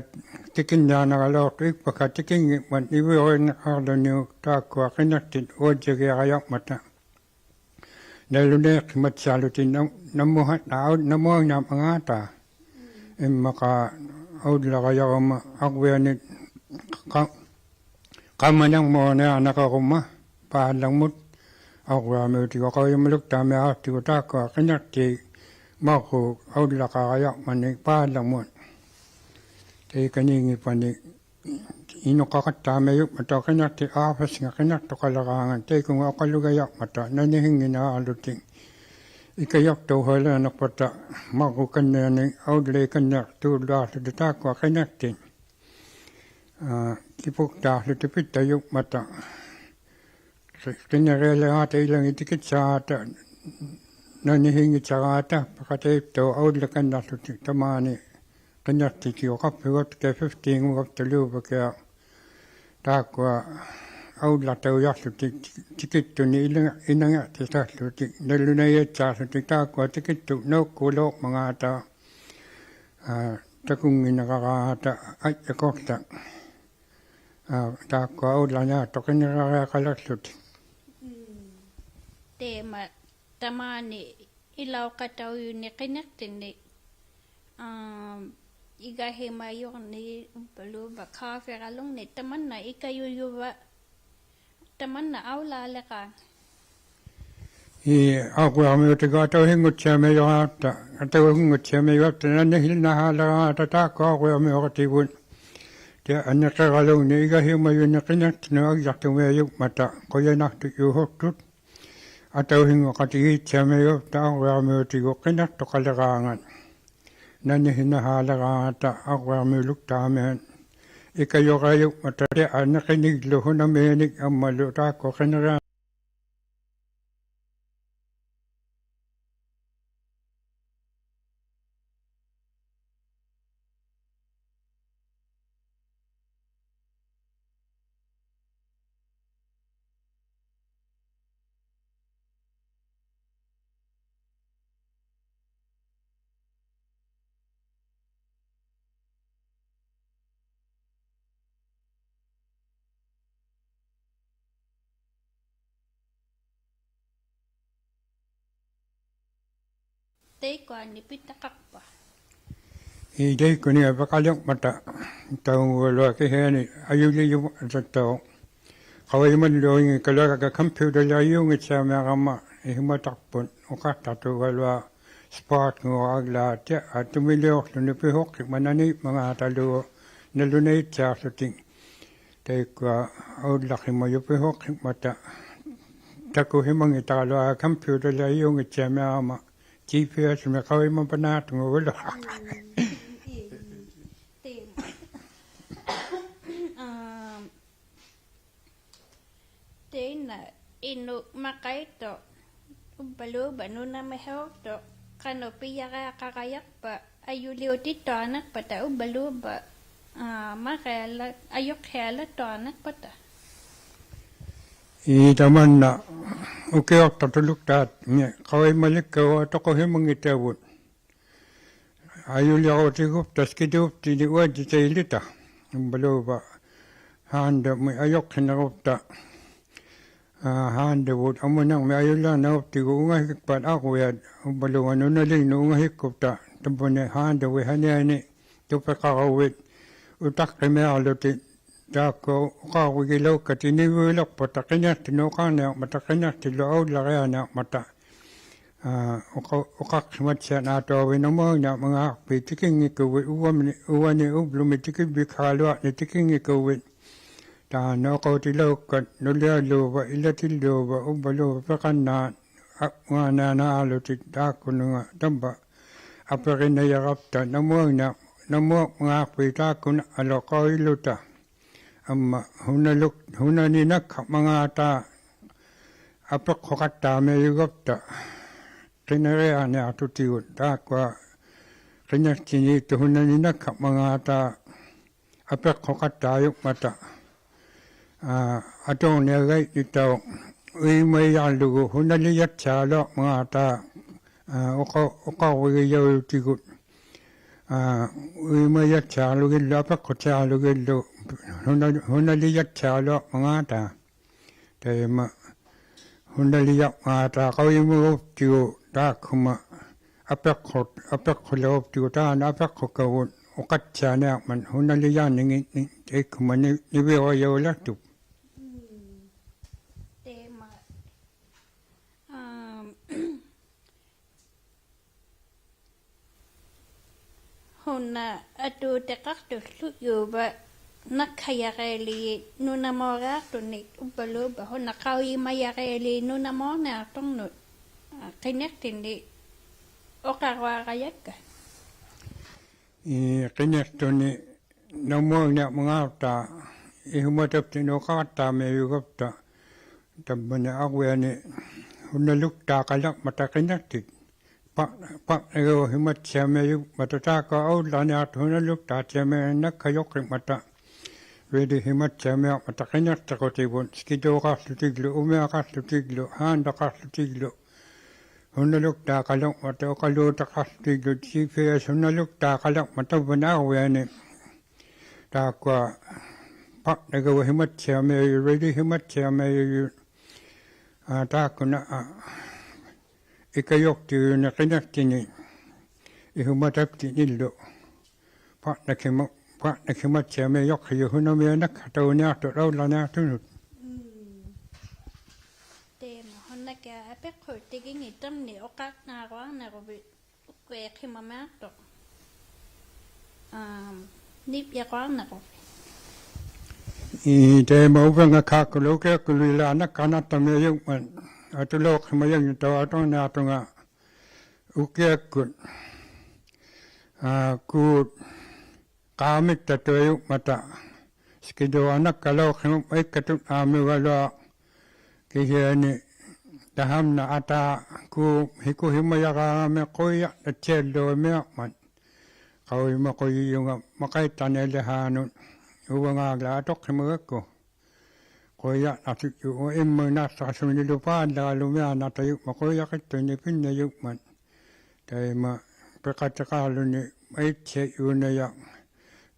tikinniarnaralauqtuq ikpakka tikinngimmat niviurinniqarluniuk taakkua qiniqtit uajjagiarajarmata. Nalunaiqhimatsiarlutik nam-, namuha-, au-, namuanniarmangaata. Immaqa aullarajaruma arvianit qa-, qamanirmuaniarniqaruma paallangmut arviamiutigu qaujimaluktaamiaqtigu taakkua qiniqtit marruuk aullaqarajarmanik paallangmut. Taikaniinngippanik inuqaqattaamiajummat tau qiniqtit aarfisnga qiniqtuqaliraangat taikunga uqalugajarmata nanihinnginarlutik. ᐃᑲᔪᖅᑕᐅᓴᓚᐅᕐᓂᖅᐸᑕ ᒪᕐᕉᒃᑲᓐᓂᕐᓂᒃ ᐊᐅᓪᓚᐃᑲᓐᓂᖅᑑᓪᓗᐊᖅᖢᑎᒃ ᑖᒃᑯᐊ ᕿᓂᖅᑎᒃ. ᐋ, ᑎᐳᒃᑖᖅᖢᑎᒃ ᐱᑦᑕᔪᖕᒪᑕ. ᕿ-, ᕿᓂᕆᐊᓕᕌᑕ ᐃᓚᖏᑦ ᑎᑭᑦᓴᕌᑕ, ᓇᓂᓯᙱᑦᓴᕌᑕ, ᐸᖃᑕᐃᑉᑕᐅᖅ ᐊᐅᓪᓚᒃᑲᓐᓂᖅᖢᑎᒃ ᑕᒫᓂ ᕿᓂᖅᑎᑦᑎᐅᖅ ᖃᑉᐱᒍᑦ ᑭᐊ fifteen-ᖑᒐᑉᑕᓘᕙ ᑭᐊ ᑖᒃᑯᐊ ᐊᐅᓪᓚᖅᑕᐅᔭᖅᖢᑎᒃ ᑎᑭᑦᑐᓂᒃ ᐃᓚᖓ-, ᐃᓇᖏᖅᑎᑕᖅᖢᑎᒃ ᓇᓗᓇᐃᔭᑦᓵᖅᖢᑎᒃ ᑖᒃᑯᐊ ᑎᑭᑦᑐᑦ ᓇᐅᒃᑰᓚᐅᕐᒪᖔᑕ, ᐋ, ᑕᑯᙱᓇᕋᕌᑕ ᐊᔾᔭᖅᑯᖅᑕ, ᐋ, ᑖᒃᑯᐊ ᐊᐅᓪᓚᕐᓂᐊᖅᑐᖅ ᕿᓂᕆᐊᕆᐊᖃᓚᖅᖢᑎᒃ. ᒻᒻ. ᑕᐃᒪ ᑕᒫᓂ ᐃᓚᐅᖃᑕᐅᔪᓂᒃ ᕿᓂᖅᑎᓂᒃ, ᐋᒻ, ᐃᒐᓯᒪᔪᓂᒃ ᐅᕝᕙᓘᕝᕙ ᖃᕕᕋᓗᖕᓂᒃ ᑕᒪᓐᓇ ᐃᑲᔪᔪᕙ, ᑕᒪᓐᓇ ᐊᐅᓚᓕᕌᖓᑦ. ᐄ, ᐊᕐᕈᐊᕐᒥᐅᑎᒍᑦ ᐊᑕᐅᓯᙳᑦᓯᐊᒥᔪᕋᑉᑕ, ᐊᑕᐅᓯᙳᑦᓯᐊᒥᔪᕋᑉᑕ ᓇᓂᓯᓐᓇᓵᓕᕌᖓᑕ ᑖᒃᑯᐊ ᐊᕐᕈᐊᕐᒥᐅᕋᑎᒍᑦ. ᑕᐃᒪ ᓂᕿᕋᓗᖕᓂᒃ ᐃᒐᓯᒪᔪᓂᒃ ᕿᓂᖅᑎᓄᑦ ᐊᔾᔭᖅᑐᒥᐊᔪᖕᒪᑕ ᖁᔭᓇᖅᑐᔾᔫᓱᖅᑐᑦ. ᐊᑕᐅᓯᙳᖃᑎᒌᑦᓯᐊᒥᔪᕋᑉᑕ ᐊᕐᕈᐊᕐᒥᐅᑎᒍᑦ ᕿᓂᖅᑐᖃᓕᕌᖓᑦ. ᓇᓂᓯᓐᓇᓵᓕᕌᖓᑕ ᐊᕐᕈᐊᕐᒥᐅᓗᒃᑖᒥᐊᑦ. ᐃᑲᔪᕋᔪᖕᒪᑕ ᑕᐃᒪ ᓂᕿᓂᒡᓗ ᓱᓇᒦᓂᒃ ᐊᒻᒪᓗ ᑖᒃᑯᐊ ᕿᓂᕆᐊ ᑕᐃᒃᑯᐊᓂ ᐱᑕᖃᖅᐸ. ᐄ ᑕᐃᒃᑯᓂ ᐊᐱᖃᓕᖕᒪᑕ ᑕᐅᖑᒐᓗᐊᖅ ᑭᓯᐊᓂ ᐊᔪᓕᔪᒪᑕᑦᑕᐅᖅ. ᖃᐅᔨᒪᓪᓗᐃᙱᒃᑲᓗᐊᕋ ᑲᒻᐱᐅᑕᓕᐊᔪᙱᑦᓯᐊᒥᐊᕋᒪ ᐃᓱᒪᑕᖅᐳᑦ ᐅᖃᖅᑕᖅᑐᒐᓗᐊᖅ Spark-ᖑᕌᓪᓚᑦᑎᐊ ᐊᑐᒥᓕᐅᖅᖢᓂ ᐱᓱᖅᑭᖕᒪᑦ ᓇᓃᒻᒪᖔᑕᓗ ᓇᓗᓇᐃᑦᑎᐊᖅᖢᑎᒃ. ᑕᐃᒃᑯᐊ ᐊᐅᓪᓚᕆᒪᔪᑦ ᐱᓱᖅᑭᖕᒪᑕ ᑕᑯᓯᒪᙱᑕᓗᐊᖅ ᑲᒻᐱᐅᑕᓕᐊᔪᙱᑦᓯᐊᒥᐊᕋᒪ GPS-ᒥ ᖃᐅᔨᒪᐸᓈᖅᑐᖓᓗ. ᒻᒻ, ᒻᒻ, ᒻᒻ. ᐋ, ᑕᐃᓐᓇ ᐃᓄᒃ ᒪᖃᐃᑦᑐᖅ ᐅᕝᕙᓘᕝᕙ ᓄᓇᒥᓲᖅᑐᖅ ᖃᓄᖅ ᐱᔭᕆᐊᖃᕋᔭᖅᐸ ᐊᔪᓕᐅᑎᑦᑐᐊᕐᓂᖅᐸᑕ ᐅᕝᕙᓘᕝᕙ, ᐋ, ᒪᕆᐊᓚ-, ᐊᔪᕐᓯᐊᓚᑦᑐᐊᕐᓂᖅᐸᑕ. ᐄ ᑕᒪᓐᓇ ᐅᑭᐅᖅᑕᖅᑐᓗᒃᑖᑦ ᓂ ᖃᐅᔨᒪᓕᒃᑲᒍ ᑐᖁᓯᒪᙱᑕᕗᑦ. ᐊᔪᓕᕈᑎᒍᑉᑕ ᔅᑭᑑᑉᑎᓂ ᐅᐊᔾᔨᑕᐃᓕᑕ. ᐅᕝᕙᓘᕝᕙ ᓵᓐᑕᒥᒃ ᐊᔪᕐᓯᓂᕈᑉᑕ. ᐋ, ᓵᓐᑕᕗᑦ ᐊᒧᓂᕐᒥᒃ ᐊᔪᓕᕐᓂᕈᑉᑎᒍ ᐅᖓᓯᒃᐸᑦ ᐊᕐᕈᔭᑦ ᐅᕝᕙᓘᕙ ᓄᓇᓕᖕᓄᑦ ᐅᖓᓯᒃᑯᑉᑕ. ᑕᕝᕗᓂ ᓵᓐᑕᕕᑦ ᓴᓂᐊᓂ ᑐᐱᖃᕈᕕᑦ ᐅᑕᖅᑭᒥᐊᕐᓗᑎᒃ ᑖᒃᑯᐊ ᐅᖃᕐᕕᒋᓚᐅᒃᑲ ᑎᓂᕕᐅᓕᖅᐸᑕ ᕿᓂᖅᑎᓄᑦ ᐅᖃᕐᓂᐊᕐᒪᑕ ᕿᓂᖅᑎᓪᓗ ᐊᐅᓪᓚᕆᐊᓂᐊᕐᒪᑕ. ᐋ, ᐅᖃ-, ᐅᖃᖅᓯᒪᑦᓯᐊᕐᓇᑐᐊᕕᑦ ᓇᒧᐊᕐᓂᐊᕐᒪᖔᖅᐱᑦ ᑎᑭᙱᑯᕕᑦ ᐅᕙᒥ-, ᐅᕙᓂ ᐅᑉᓗᒥ ᑎᑭᕕᒃᓵᓗᐊᕐᓂ ᑎᑭᙱᑯᕕᑦ. ᑖᓐᓇ ᐅᖃᐅᑎᓚᐅᒃᑲ ᓄᓕᐊᓘᕝᕙ ᐃᓚᑎᓪᓘᕝᕙ ᐅᕝᕙᓘᕝᕙ ᐱᖃᓐᓈᑦ ᐊ-, ᖓᓇᓇᓗᑎᒃ ᑖᒃᑯᓄᖓ ᑕᕝᕙ ᐊᐱᕆᓇᔭᕋᑉᑕ ᓇᒧᐊᕐᓂᐊ-, ᓇᒧᐊᕐᒪᖔᖅᐱᑦ ᑖᒃᑯᓇ ᐊᓗᖃᐅᔨᓗᑕ. ᐊᒻᒪ ᓱᓇᓗᒃ-, ᓱᓇᓂᓇᒃᓴᕐᒪᖔᑕ ᐊᐱᖅᓱᖃᑦᑕᒥᔪᒐᑉᑕ ᕿᓂᕆᐊᓂᐊᖅᑐᑎᒍᑦ ᑖᒃᑯᐊ ᕿᓂᖅᑎᓃᑦᑐᑦ ᓱᓇᓂᓇᒃᓴᕐᒪᖔᑕ ᐊᐱᖅᓱᖃᑦᑕᔪᖕᒪᑕ. ᐋ, ᐊᑐᕐᓂᐊᕋᐃᓪᓗᑕᐅᖅ ᐅᐃᒪᐃᔭᕐᓗᒍ ᓱᓇᓕᔭᑦᓯᐊᓗᐊᕐᒪᖔᑕ, ᐋ, ᐅᖃ-, ᐅᖃᕐᕕᒋᔭᐅᔪᑎᒍᑦ. ᐋ, ᐅᐃᒪᐃᔭᑦᓯᐊᕐᓗᒋᓪᓗ ᐊᐱᖅᓱᑦᓯᐊᕐᓗᒋᓪᓗ ᓱᓇ-, ᓱᓇᓕᔭᑦᓯᐊᓗᐊᕐᒪᖔᑕ. ᑕᐃᒪ ᓱᓇᓕᔭᕐᒪᑕ ᖃᐅᔨᒪᒍᑉᑎᒍ ᑖᒃᑯᒪ ᐊᐱᖅᓱ-, ᐊᐱᖅᓱᓚᐅᑉᑎᒍ ᑖᓐᓇ ᐊᐱᖅᓱᒃᑲᕗᑦ ᐅᖃᑦᓯᐊᓂᐊᕐᒪᑦ ᓱᓇᓕᔭᕐᓂᖏᓐᓂᒃ ᑕᐃᒃᑯᒪ ᓂ-, ᓂᕕᐅᕋᔭᐅᓕᖅᑐᖅ. ᒻᒻ. ᑕᐃᒪ, ᐋᒻ, ᓱᓇ ᐊᑑᑎᖃᖅᑐᓪᓗᔪᕙ ᓇᒃᓴᔭᕆᓕ ᓄᓇᒨᕆᐊᖅᑐᓂᒃ ᐅᕝᕙᓘᕝᕙ ᓱᓇ ᖃᐅᔨᒪᔭᕆᓕ ᓄᓇᒨᕐᓂᐊᖅᑐᕐᓄᑦ. ᕿᓂᖅᑎᓂᒃ ᐅᖃᕈᐊᕋᔭᒃᑲ. ᐄ, ᕿᓂᖅᑐᓂᒃ ᓇᒧᐊᓐᓂᐊᕐᒪᖔᑕ ᐃᓱᒪᑕᑉᑎᓐᓄᑦ ᐅᖃᖃᑦᑕᕐᒥᔪᒐᑉᑕ ᑕᒻᒪᓂ ᐊᕐᕕᐊᓂ ᓱᓇᓗᒃᑖᖃᓕᕐᒪᑕ ᕿᓂᖅᑎᑦ. ᐸ-, ᐸᕐᓇᒐᕙᓯᒪᑦᓯᐊᒥᔪᖕᒪᑕ ᑖᒃᑯᐊ ᐊᐅᓪᓚᓂᐊᖅᑐᑦ ᓱᓇᓗᒃᑖᑦᓯᐊᒥᔪᖕᒪᑕ ᓇᒃᑲᔪᖅᑭᖕᒪᑕ ᕿᓂᖅᑎᒪᑦᓯᐊᒥᔪᖕᒪᑕ ᕿᓂᖅᑎᖁᑎᕗᑦ ᐃᓱᒃᑕᐅᖃᖅᖢᑎᒡᓗ, ᐅᒥᐊᖃᖅᖢᑎᒡᓗ, ᓵᓐᑕᖃᖅᖢᑎᒡᓗ, ᓱᓇᓗᒃᑖᖃᓕᕐᒪᑕ ᐅᖃᓘᑕᖃᖅᖢᑎᒡᓗ, ᔩᓴᔭ ᓱᓇᓗᒃᑖᖃᓕᕐᒪᑕ ᑕᕝᕙᓂ ᐊᕐᕕᐊᓂ. ᑖᒃᑯᐊ ᐸᕐᓇᒐᕙᓯᒪᑦᓯᐊᒥᔪᔪᑦ, ᕿᓂᖅᑎᒪᑦᓯᐊᒥᔪᔪᑦ, ᐋ, ᑖᒃᑯᓇ, ᐋ, ᐃᑲᔪᖅᑎᐅᔪᓂᒃ ᕿᓂᖅᑎᓂᒃ ᐃᓱᒪᑕᑉᑎᓐᓂᓪᓗ. ᐸᕐᓇᒃᓯᒪ-, ᐸᕐᓇᒃᓯᒪᑦᓯᐊᒥᔪᖅᓯᔪᑦ ᓱᓇᒥᐊᖅ ᓇᒃᑲᑕᐅᓂᐊᖅᑐᑦ ᐊᐅᓪᓚᓂᐊᖅᑐᓄᑦ. ᒻᒻ. ᑕᐃᒪ ᓱᓇᑭᐊᖅ ᐊᐱᖅᓱᑎᒋᙱᑕᕐᓂᒃ ᐅᖃᕐᓇᕈᐊᕐᓂᕈᕕᑦ ᐅᖃᖅᓯᒪᒥᐊᖅᑐᖅ. ᐋᒻ, ᓂᕝᕕᒍᐊᕐᓂᕈᕕᑦ. ᐄ, ᑕᐃᒪ ᐅᕕᖓᒃᑯᓗᒃ ᐅᑭᐊᒃᑯᓗᐃᓛᒃ ᓇᒃᑲᓇᑦᑕᒥᔪᖕᒪᑦ ᐊᑐᓚᐅᖅᓯᒪᔭᖕᓂᒃ ᑕᐅᖅ ᐊᑐᕐᓂᐊᖅᑐᖓ ᐅᑭᐊᒃᑯᑦ. ᐋ, ᑰᒃ ᖄᒥᒃᑕᑐᐊᔪᖕᒪᑕ ᐃᓱᒃᑕᐅᖃᖅ ᓇᒃᑲᓚᐅᖅᓯᒪᖕᒪᑦ ᐃᒃᑲᑐᑦᓈᒥᐅᒐᓗᐊᖅ ᑭᓯᐊᓂ ᑕᓴᒻᓇ ᐊᑖ ᑰᒃ ᓯᑯᓯᒪᔭᕌᖓᒥᒃ ᖁᔭᕐᓇᑦᓯᐊᓗᐊᒥᐊᕐᒪᑦ. ᖃᐅᔨᒪᖁᔨᔪᖓ ᒪᖃᐃᑦᑕᕐᓂᐊᓕᓵᓄᑦ ᐅᕙᖔᓛᒃ ᐊᑐᖅᓯᒪᒐᒃᑯ. ᖁᔭᕐᓇᖅᑐᔪᖅ ᐃᒻᒪᖕᓇᖅᓴᖅᓱᓂᓗ ᐸᓪᓚᒐᓗᒥᐊᕐᓇᑕᔪᖕᒪᑦ ᖁᔭᕆᑦᑐᓂ ᐱᓐᓇᔪᖕᒪᑦ. ᑕᐃᒪ ᐱᖃᑎᖃᕐᓗᓂ ᒪᐃᑦᓯᐊᔪᓐᓇᔭᖅ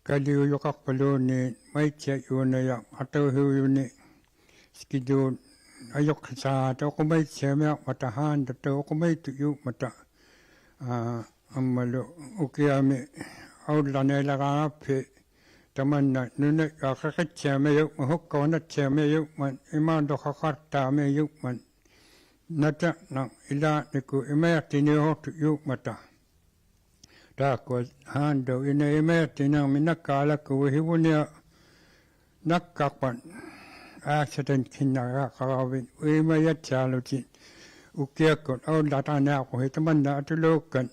ᑲᓕᐅᔪᖃᖅᐸᓪᓘᓐᓃᑦ ᒪᐃᑦᓯᐊᔪᓐᓇᔭᖅ ᐊᑕᐅᓯᐅᔪᓂ ᐃᓱᒃᑕᐅᖃᖅ ᐊᔪᖅᓯᓵᖅᑕ ᐅᖁᒪᐃᑦᓯᐊᒥᐊᕐᒪᑕ ᓵᓐᑕᑦᑕᐅᖅ ᐅᖁᒪᐃᑦᑐᔪᖕᒪᑕ. ᐋ, ᐊᒻᒪᓗ ᐅᑭᐊᒥ ᐊᐅᓪᓚᓂᐊᓕᕌᖓᑉᓯ ᑕᒪᓐᓇ ᓄᓇᔾᔪᐊᖅ ᕿᑭᑦᓯᐊᒥᔪᖕᒪᑦ ᓱᒃᑲᐅᓇᑦᓯᐊᒥᔪᖕᒪᑦ ᐃᒪᓐᑐᖃᖃᑦᑕᒥᔪᖕᒪᑦ ᓇᑎᕐᓇᖅ ᐃᓛᓐᓂᒃᑯᑦ ᐃᒪᐃᑦᑎᓂᐅᖅᑐᔪᖕᒪᑕ. ᑖᒃᑯᐊ ᓵᓐᑕᐅᖅ ᐃᓇ ᐃᒪᐃᑦᑎᓂᕐᒥᒃ ᓇᒃᑲᓚᒃᑯᕕᑦ ᓯᕗᓂᐊᖅ ᓇᒃᑲᖅᐸᑦ ᐋᒃᓴᑕᒃᑭᓐᓇᕋᖃᕋᕕᑦ ᐅᐃᒪᔭᑦᓯᐊᓗᑎᒃ ᐅᑭᐊᒃᑯᑦ ᐊᐅᓪᓚᑕᕐᓂᐊᖅᑯᓯ ᑕᒪᓐᓇ ᐊᑐᓚᐅᒃᑲᑦ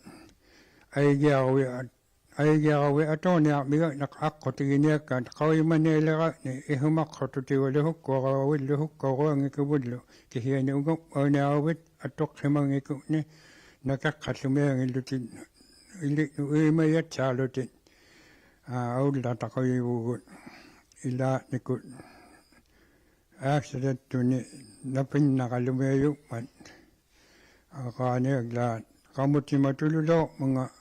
ᐊᐃᒋᐊᕈᕕᑦ ᐊᑦ-, ᐊᐃᒋᐊᕈᕕᑦ ᐊᑐᕐᓂᐊᕐᒥᒐᖕᓂᖅ ᐊᖅᑯᑎᒋᓂᐊᒃᑲᑦ ᖃᐅᔨᒪᓂᐊᓕᕋᖕᓂᒃ ᐃᓱᒪᖅᓱᖅᑐᑎᒍ ᓕᓱᒃᑯᐊᕋᕕᑦ ᓕᓱᒃᑯᐊᕈᓐᓃᖅᑯᕗᓪᓗ ᑭᓯᐊᓂ ᐅᖓᒻᒪᕆᓂᐊᕈᕕᑦ ᐊᑐᖅᓯᒪᙱᒃᑯᓐᓂᒃ ᓇᑭᖅᑲᓪᓗᒥᐊᙱᓪᓗᑎᒃ ᐃᓕᖕᓄᑦ ᐅᐃᒪᔭᑦᓯᐊᓗᑎᒃ, ᐋ, ᐊᐅᓪᓚᑕᖁᔨᕗᒍᑦ ᐃᓛᓐᓂᒃᑯᑦ ᐋᒃᓴᑕᑦᑐᓂ ᓇᐱᓐᓇᕋᓗᒥᐊᔪᖕᒪᑦ. ᐊᕐᕌᓂᐊᓛᒃ ᖃᒧᑎᒪᑐᓗᓚᐅᕐᒪᖔᑦ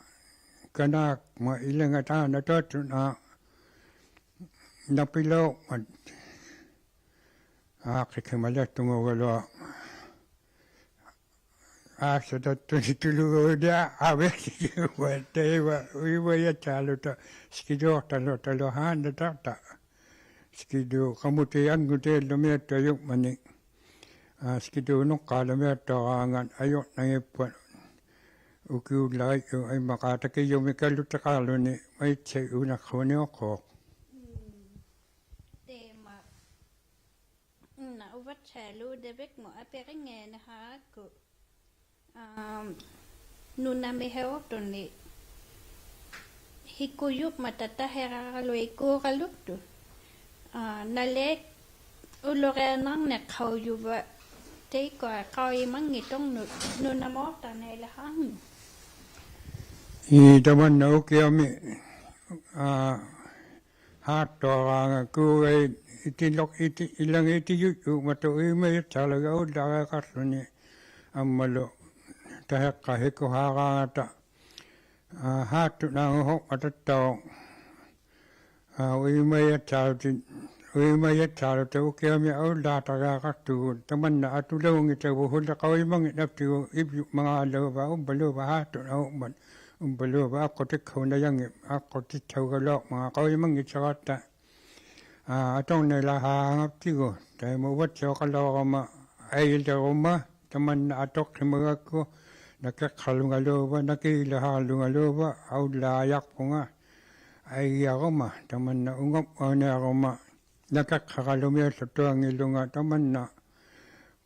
ᑲᓈᒃᒪ ᐃᓚᖓᑖᓐᓇ ᑕᑐᓐᓇ ᓇᐱᓚᐅᕐᒪᑦ. ᐋᖅᑭᒃᓯᒪᓕᖅᑐᖓᒐᓗᐊᖅ ᐋᒃᓴᑕᑦᑐᓂ ᑐᓗᒐᐅᓂᐊᕐᕕᑦ ᑕᐃᒪ ᐅᐃᒪᔭᑦᓯᐊᓗᑕ ᐃᓱᒃᑕᐅᖃᖅᑕᓗᑕᓗ ᓵᓐᓇᑕᖅᑕ. ᐃᓱᒃᑕᐅᖅ ᖃᒧᑎ ᐊᖑᑎᓪᓗᒥᐊᑦᑐᐊᔪᖕᒪᓂᒃ. ᐋ, ᐃᓱᒃᑕᐅᖅ ᓄᖅᑲᓗᒥᐊᑦᑐᐊᕌᖓᑦ ᐊᔪᕐᓇᙱᑉᐸᑦ ᐅᑭᐅᓪᓚᕆᔪᖅ ᐊᐃᒪᖄ ᑕᑭᔪᒥᒃ ᑲᓗᑎᖃᕐᓗᓂ ᒪᐃᑦᓯᐊᔪᓐᓇᖅᓱᓂᐅᖅᑰᖅ. ᒻᒻ. ᑕᐃᒪ. ᓇ ᐅᕙᑦᓴᓗ ᑕᕝᕙᒃ ᒧᑦ ᐊᐱᕆᙱᓐᓇᕼᐋᒃᑯ. ᐋᒻ, ᓄᓇᒥᓲᖅᑐᓂ ᓯᑯᔪᖕᒪᑕ ᑕᕼᐃᕋᓗᐃᒃᑰᕋᓗᒃᑐᑦ. ᐋ, ᓇᓕᐊᒃ ᐅᓗᕆᐊᕐᓇᕐᓂᖅᑲᐅᔪᕙ ᑕᐃᒃᑯᐊ ᖃᐅᔨᒪᙱᑦᑐᖅ ᓄ-, ᓄᓇᒨᖅᑕᕐᓂᐊᓕᕼᐋᖕᓄᑦ. ᐄ ᑕᒪᓐᓇ ᐅᑭᐊᒥ, ᐋ, ᓵᑦᑐᐊᕌᖓᑦ ᑰᕋᐃᑦ ᐃᑎᓗᒃ-, ᐃᑎ-, ᐃᓚᖏᑦ ᐃᑎᔪᔪᖕᒪᑕ ᐅᐃᒪᔭᑦᓯᐊᓗᒐ ᐊᐅᓪᓚᕆᐊᖃᖅᖢᓂ ᐊᒻᒪᓗ ᑕᕼᐃᖅᑲ ᓯᑯᓵᕌᖓᑕ, ᐋ, ᓵᑦᑐᓈᖑᓲᖅᒪᑕᑦᑕᐅᖅ, ᐋ, ᐅᐃᒪᔭᑦᓯᐊᓗᑎᒃ, ᐅᐃᒪᔭᑦᓯᐊᓗᑕ ᐅᑭᐊᒥ ᐊᐅᓪᓚᑕᕆᐊᖃᖅᑐᒍᑦ ᑕᒪᓐᓇ ᐊᑐᓚᐅᙱᑕᕗᑦ ᓱᓕ ᖃᐅᔨᒪᙱᓐᓇᑉᑎᒍ ᐃᕝᕕᖕᒪᖔᓘᕝᕙ ᐅᕝᕙᓘᕝᕙ ᓵᑦᑐᓈᖑᖕᒪᑦ ᐅᕝᕙᓘᕝᕙ ᐊᖅᑯᑎᒃᓴᐅᓇᔭᙱ-, ᐊᖅᑯᑎᑦᓴᐅᒐᓗᐊᕐᒪᖔᑦ ᖃᐅᔨᒪᙱᑦᓴᕋᑦᑕ. ᐋ, ᐊᑐᕐᓂᓚᕼᐋᖓᑉᑎᒍ, ᑕᐃᒪ ᐅᕙᑦᓯᐅᖃᓚᐅᕋᒪ ᐊᐃᓕᕈᒪ, ᑕᒪᓐᓇ ᐊᑐᖅᓯᒪᒐᒃᑯ, ᓇᑭᖅᑲᓗᖓᓘᕝᕙ, ᓇᑭᓕᕼᐋᓗᖓᓘᕝᕙ, ᐊᐅᓪᓚᔭᖅᐳᖓ, ᐊᐃᔭᕈᒪ, ᑕᒪᓐᓇ ᐅᖓᒻᒪᕆᓂᐊᕈᒪ, ᓇᑭᖅᑲᓗᒥᐊᓱᑦᑐᐊᙱᓗᖓ, ᑕᒪᓐᓇ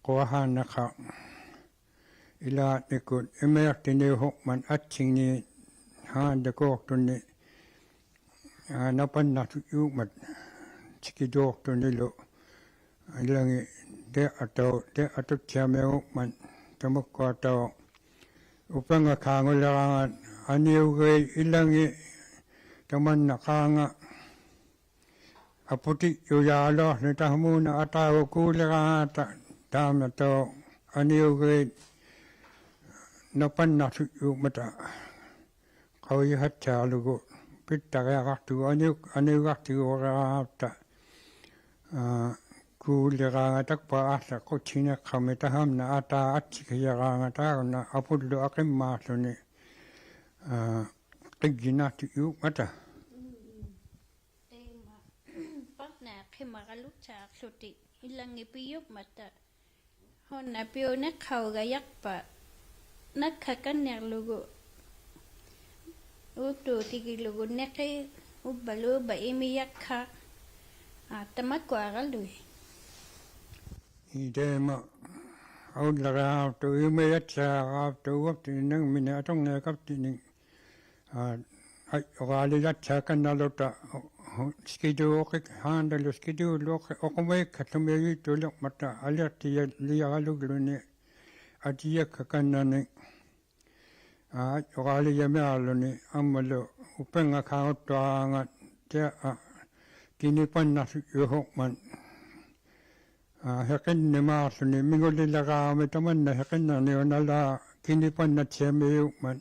ᖁᐊᕼᐋᓐᓇᖃᖅ ilaatnikut imajaqtiniuhuqmat attingniit haantakuuqtuni, aa, napannaqtujuuqmat tikijuuqtunilu. Ilangit tiatau, tiatuttiamiuhuqmat tamakkuatauq upangakhaanguliraangat aniugait ilangit tamannaqaanga aputijujaaluaqłuni tahamuuna ataagukuuliraangata taamatauq aniugait napannaqtujuuqmata qaujihattialugu pittariaqaqtugu aniu-, aniugaqtiguuriraatta, aa, kuuliraanga takpa aaqłiqquttiniqhami tahamna ataa attikijaraanga taaguna apullu aqimmaaqłuni, aa, qijjinaqtujuuqmata. Taima, paqna qimaqaluktaaqłuti ilangit pijuqmata. Hunna piuniqhaugajaqpa nakkakannirlugu utuutigilugu niqi uvvaluuba imijakkaq, aa, tamakkuaralui. Ii, taima aullariaqaqtuq imajattiaqaqtuq uvaptinik nangminik aturniaqaptinik, aa, ajjuqaalijattiakannaluta, hu-, skiduuqik haantalu skiduuluuqik uqumaikkatlumijuittuuliqmata aliqtijaliaralugluni atijakkakannani, aa, ajjuqaalijamiaqłuni ammalu upangakhaanguttuaraangat tia-, aa, kinipannaqtujuuhuqmat, aa, hiqinnimaaqłuni minguliliraami tamanna hiqinnirniunalaaq kinipannattiamijuuqmat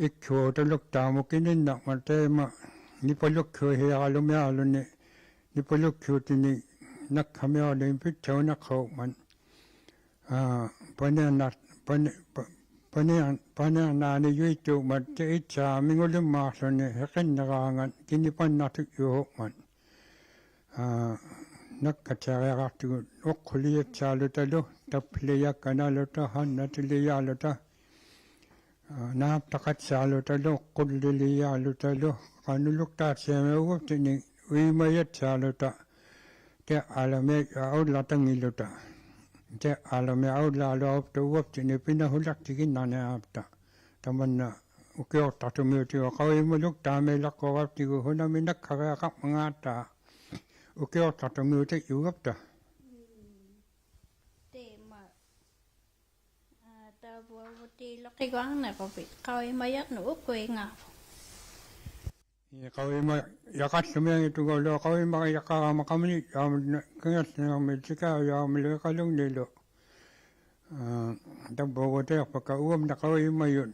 ikkuutaluktaamut kininnaqmat taima nipalukkuuhijaralumiaqłuni nipalukkuutinik nakkamiaqłuni pittauniqhuuqmat, aa, paniarna-, pani-, pa-, paniar-, paniarnaanijuittuuqmat tia-, ittiaq mingulimmaaqłuni hiqinniraangat kinipannaqtujuuhuqmat. Aa, nakkattiariaqaqtugut uqqulijattiaqłutalu, taplijakkanaluta, hannatilijaqłuta, aa, naaptaqattiaqłutalu, qullilijaqłutalu, qanuluktaattiamiaq uvaptinik uimajattiaqłuta, tiaalami aullatanngiluta. Tiaalami aullaluaqpata uvaptinik pinahuliqtiginnarniaqpata. Tamanna ukiuqtaqtumiutigu qaujimaluktaamiilaqquuraptigu hunami nakkariaqarmangaata ukiuqtaqtumiutijuugapta. Taima, aa, tavuavutiluqiguarniruvit qaujimajaqnut uquingaarvut. Ii, qaujimajaqaqłumianngittungalu qaujimajaqaraangama qamani, aa, kangiqłinirmi tikaujuarmilu Iqalungnilu. Aa, tavuavutiqpakka uvamna qaujimajut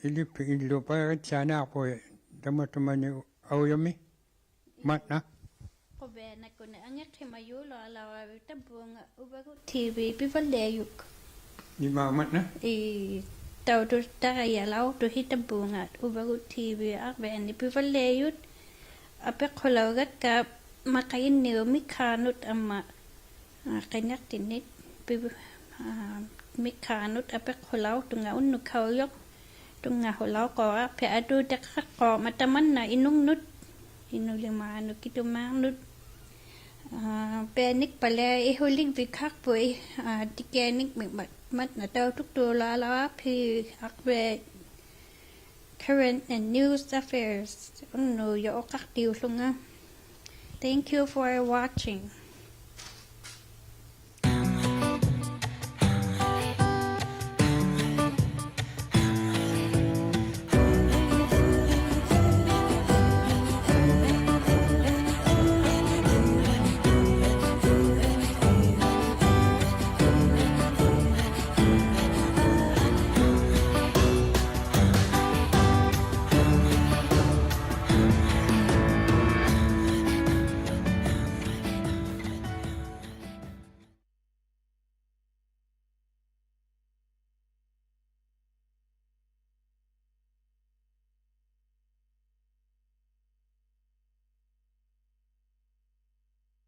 ilippit illu pairittianiaqpuit tamatumani aujami. Matna. Quvianakuni angiqhimajuulualaurvit tavuunga uvagut T V pivaliajuk. Ima matna? Ii, taututarajalauqtuhit tavuunga uvagut T V arvianni pivaliajut. Apiqhulaugakka maqajinniuq mikhaanut amma, aa, qiniqtinit piv-, aa, mikhaanut apiqhulauqtunga unnukaujuq. Tunngahulauqquuraqpit atuutiqaqquurmat tamanna inungnut, inulimaanut kitumaarnut. Aa, pianikpaliaq ihuligvikhaqpui, aa, tikianikmik mat-, matna tautuktuulaalauraqphi arviat current and news affairs unnuujuq uqaqtiulunga. Thank you for watching.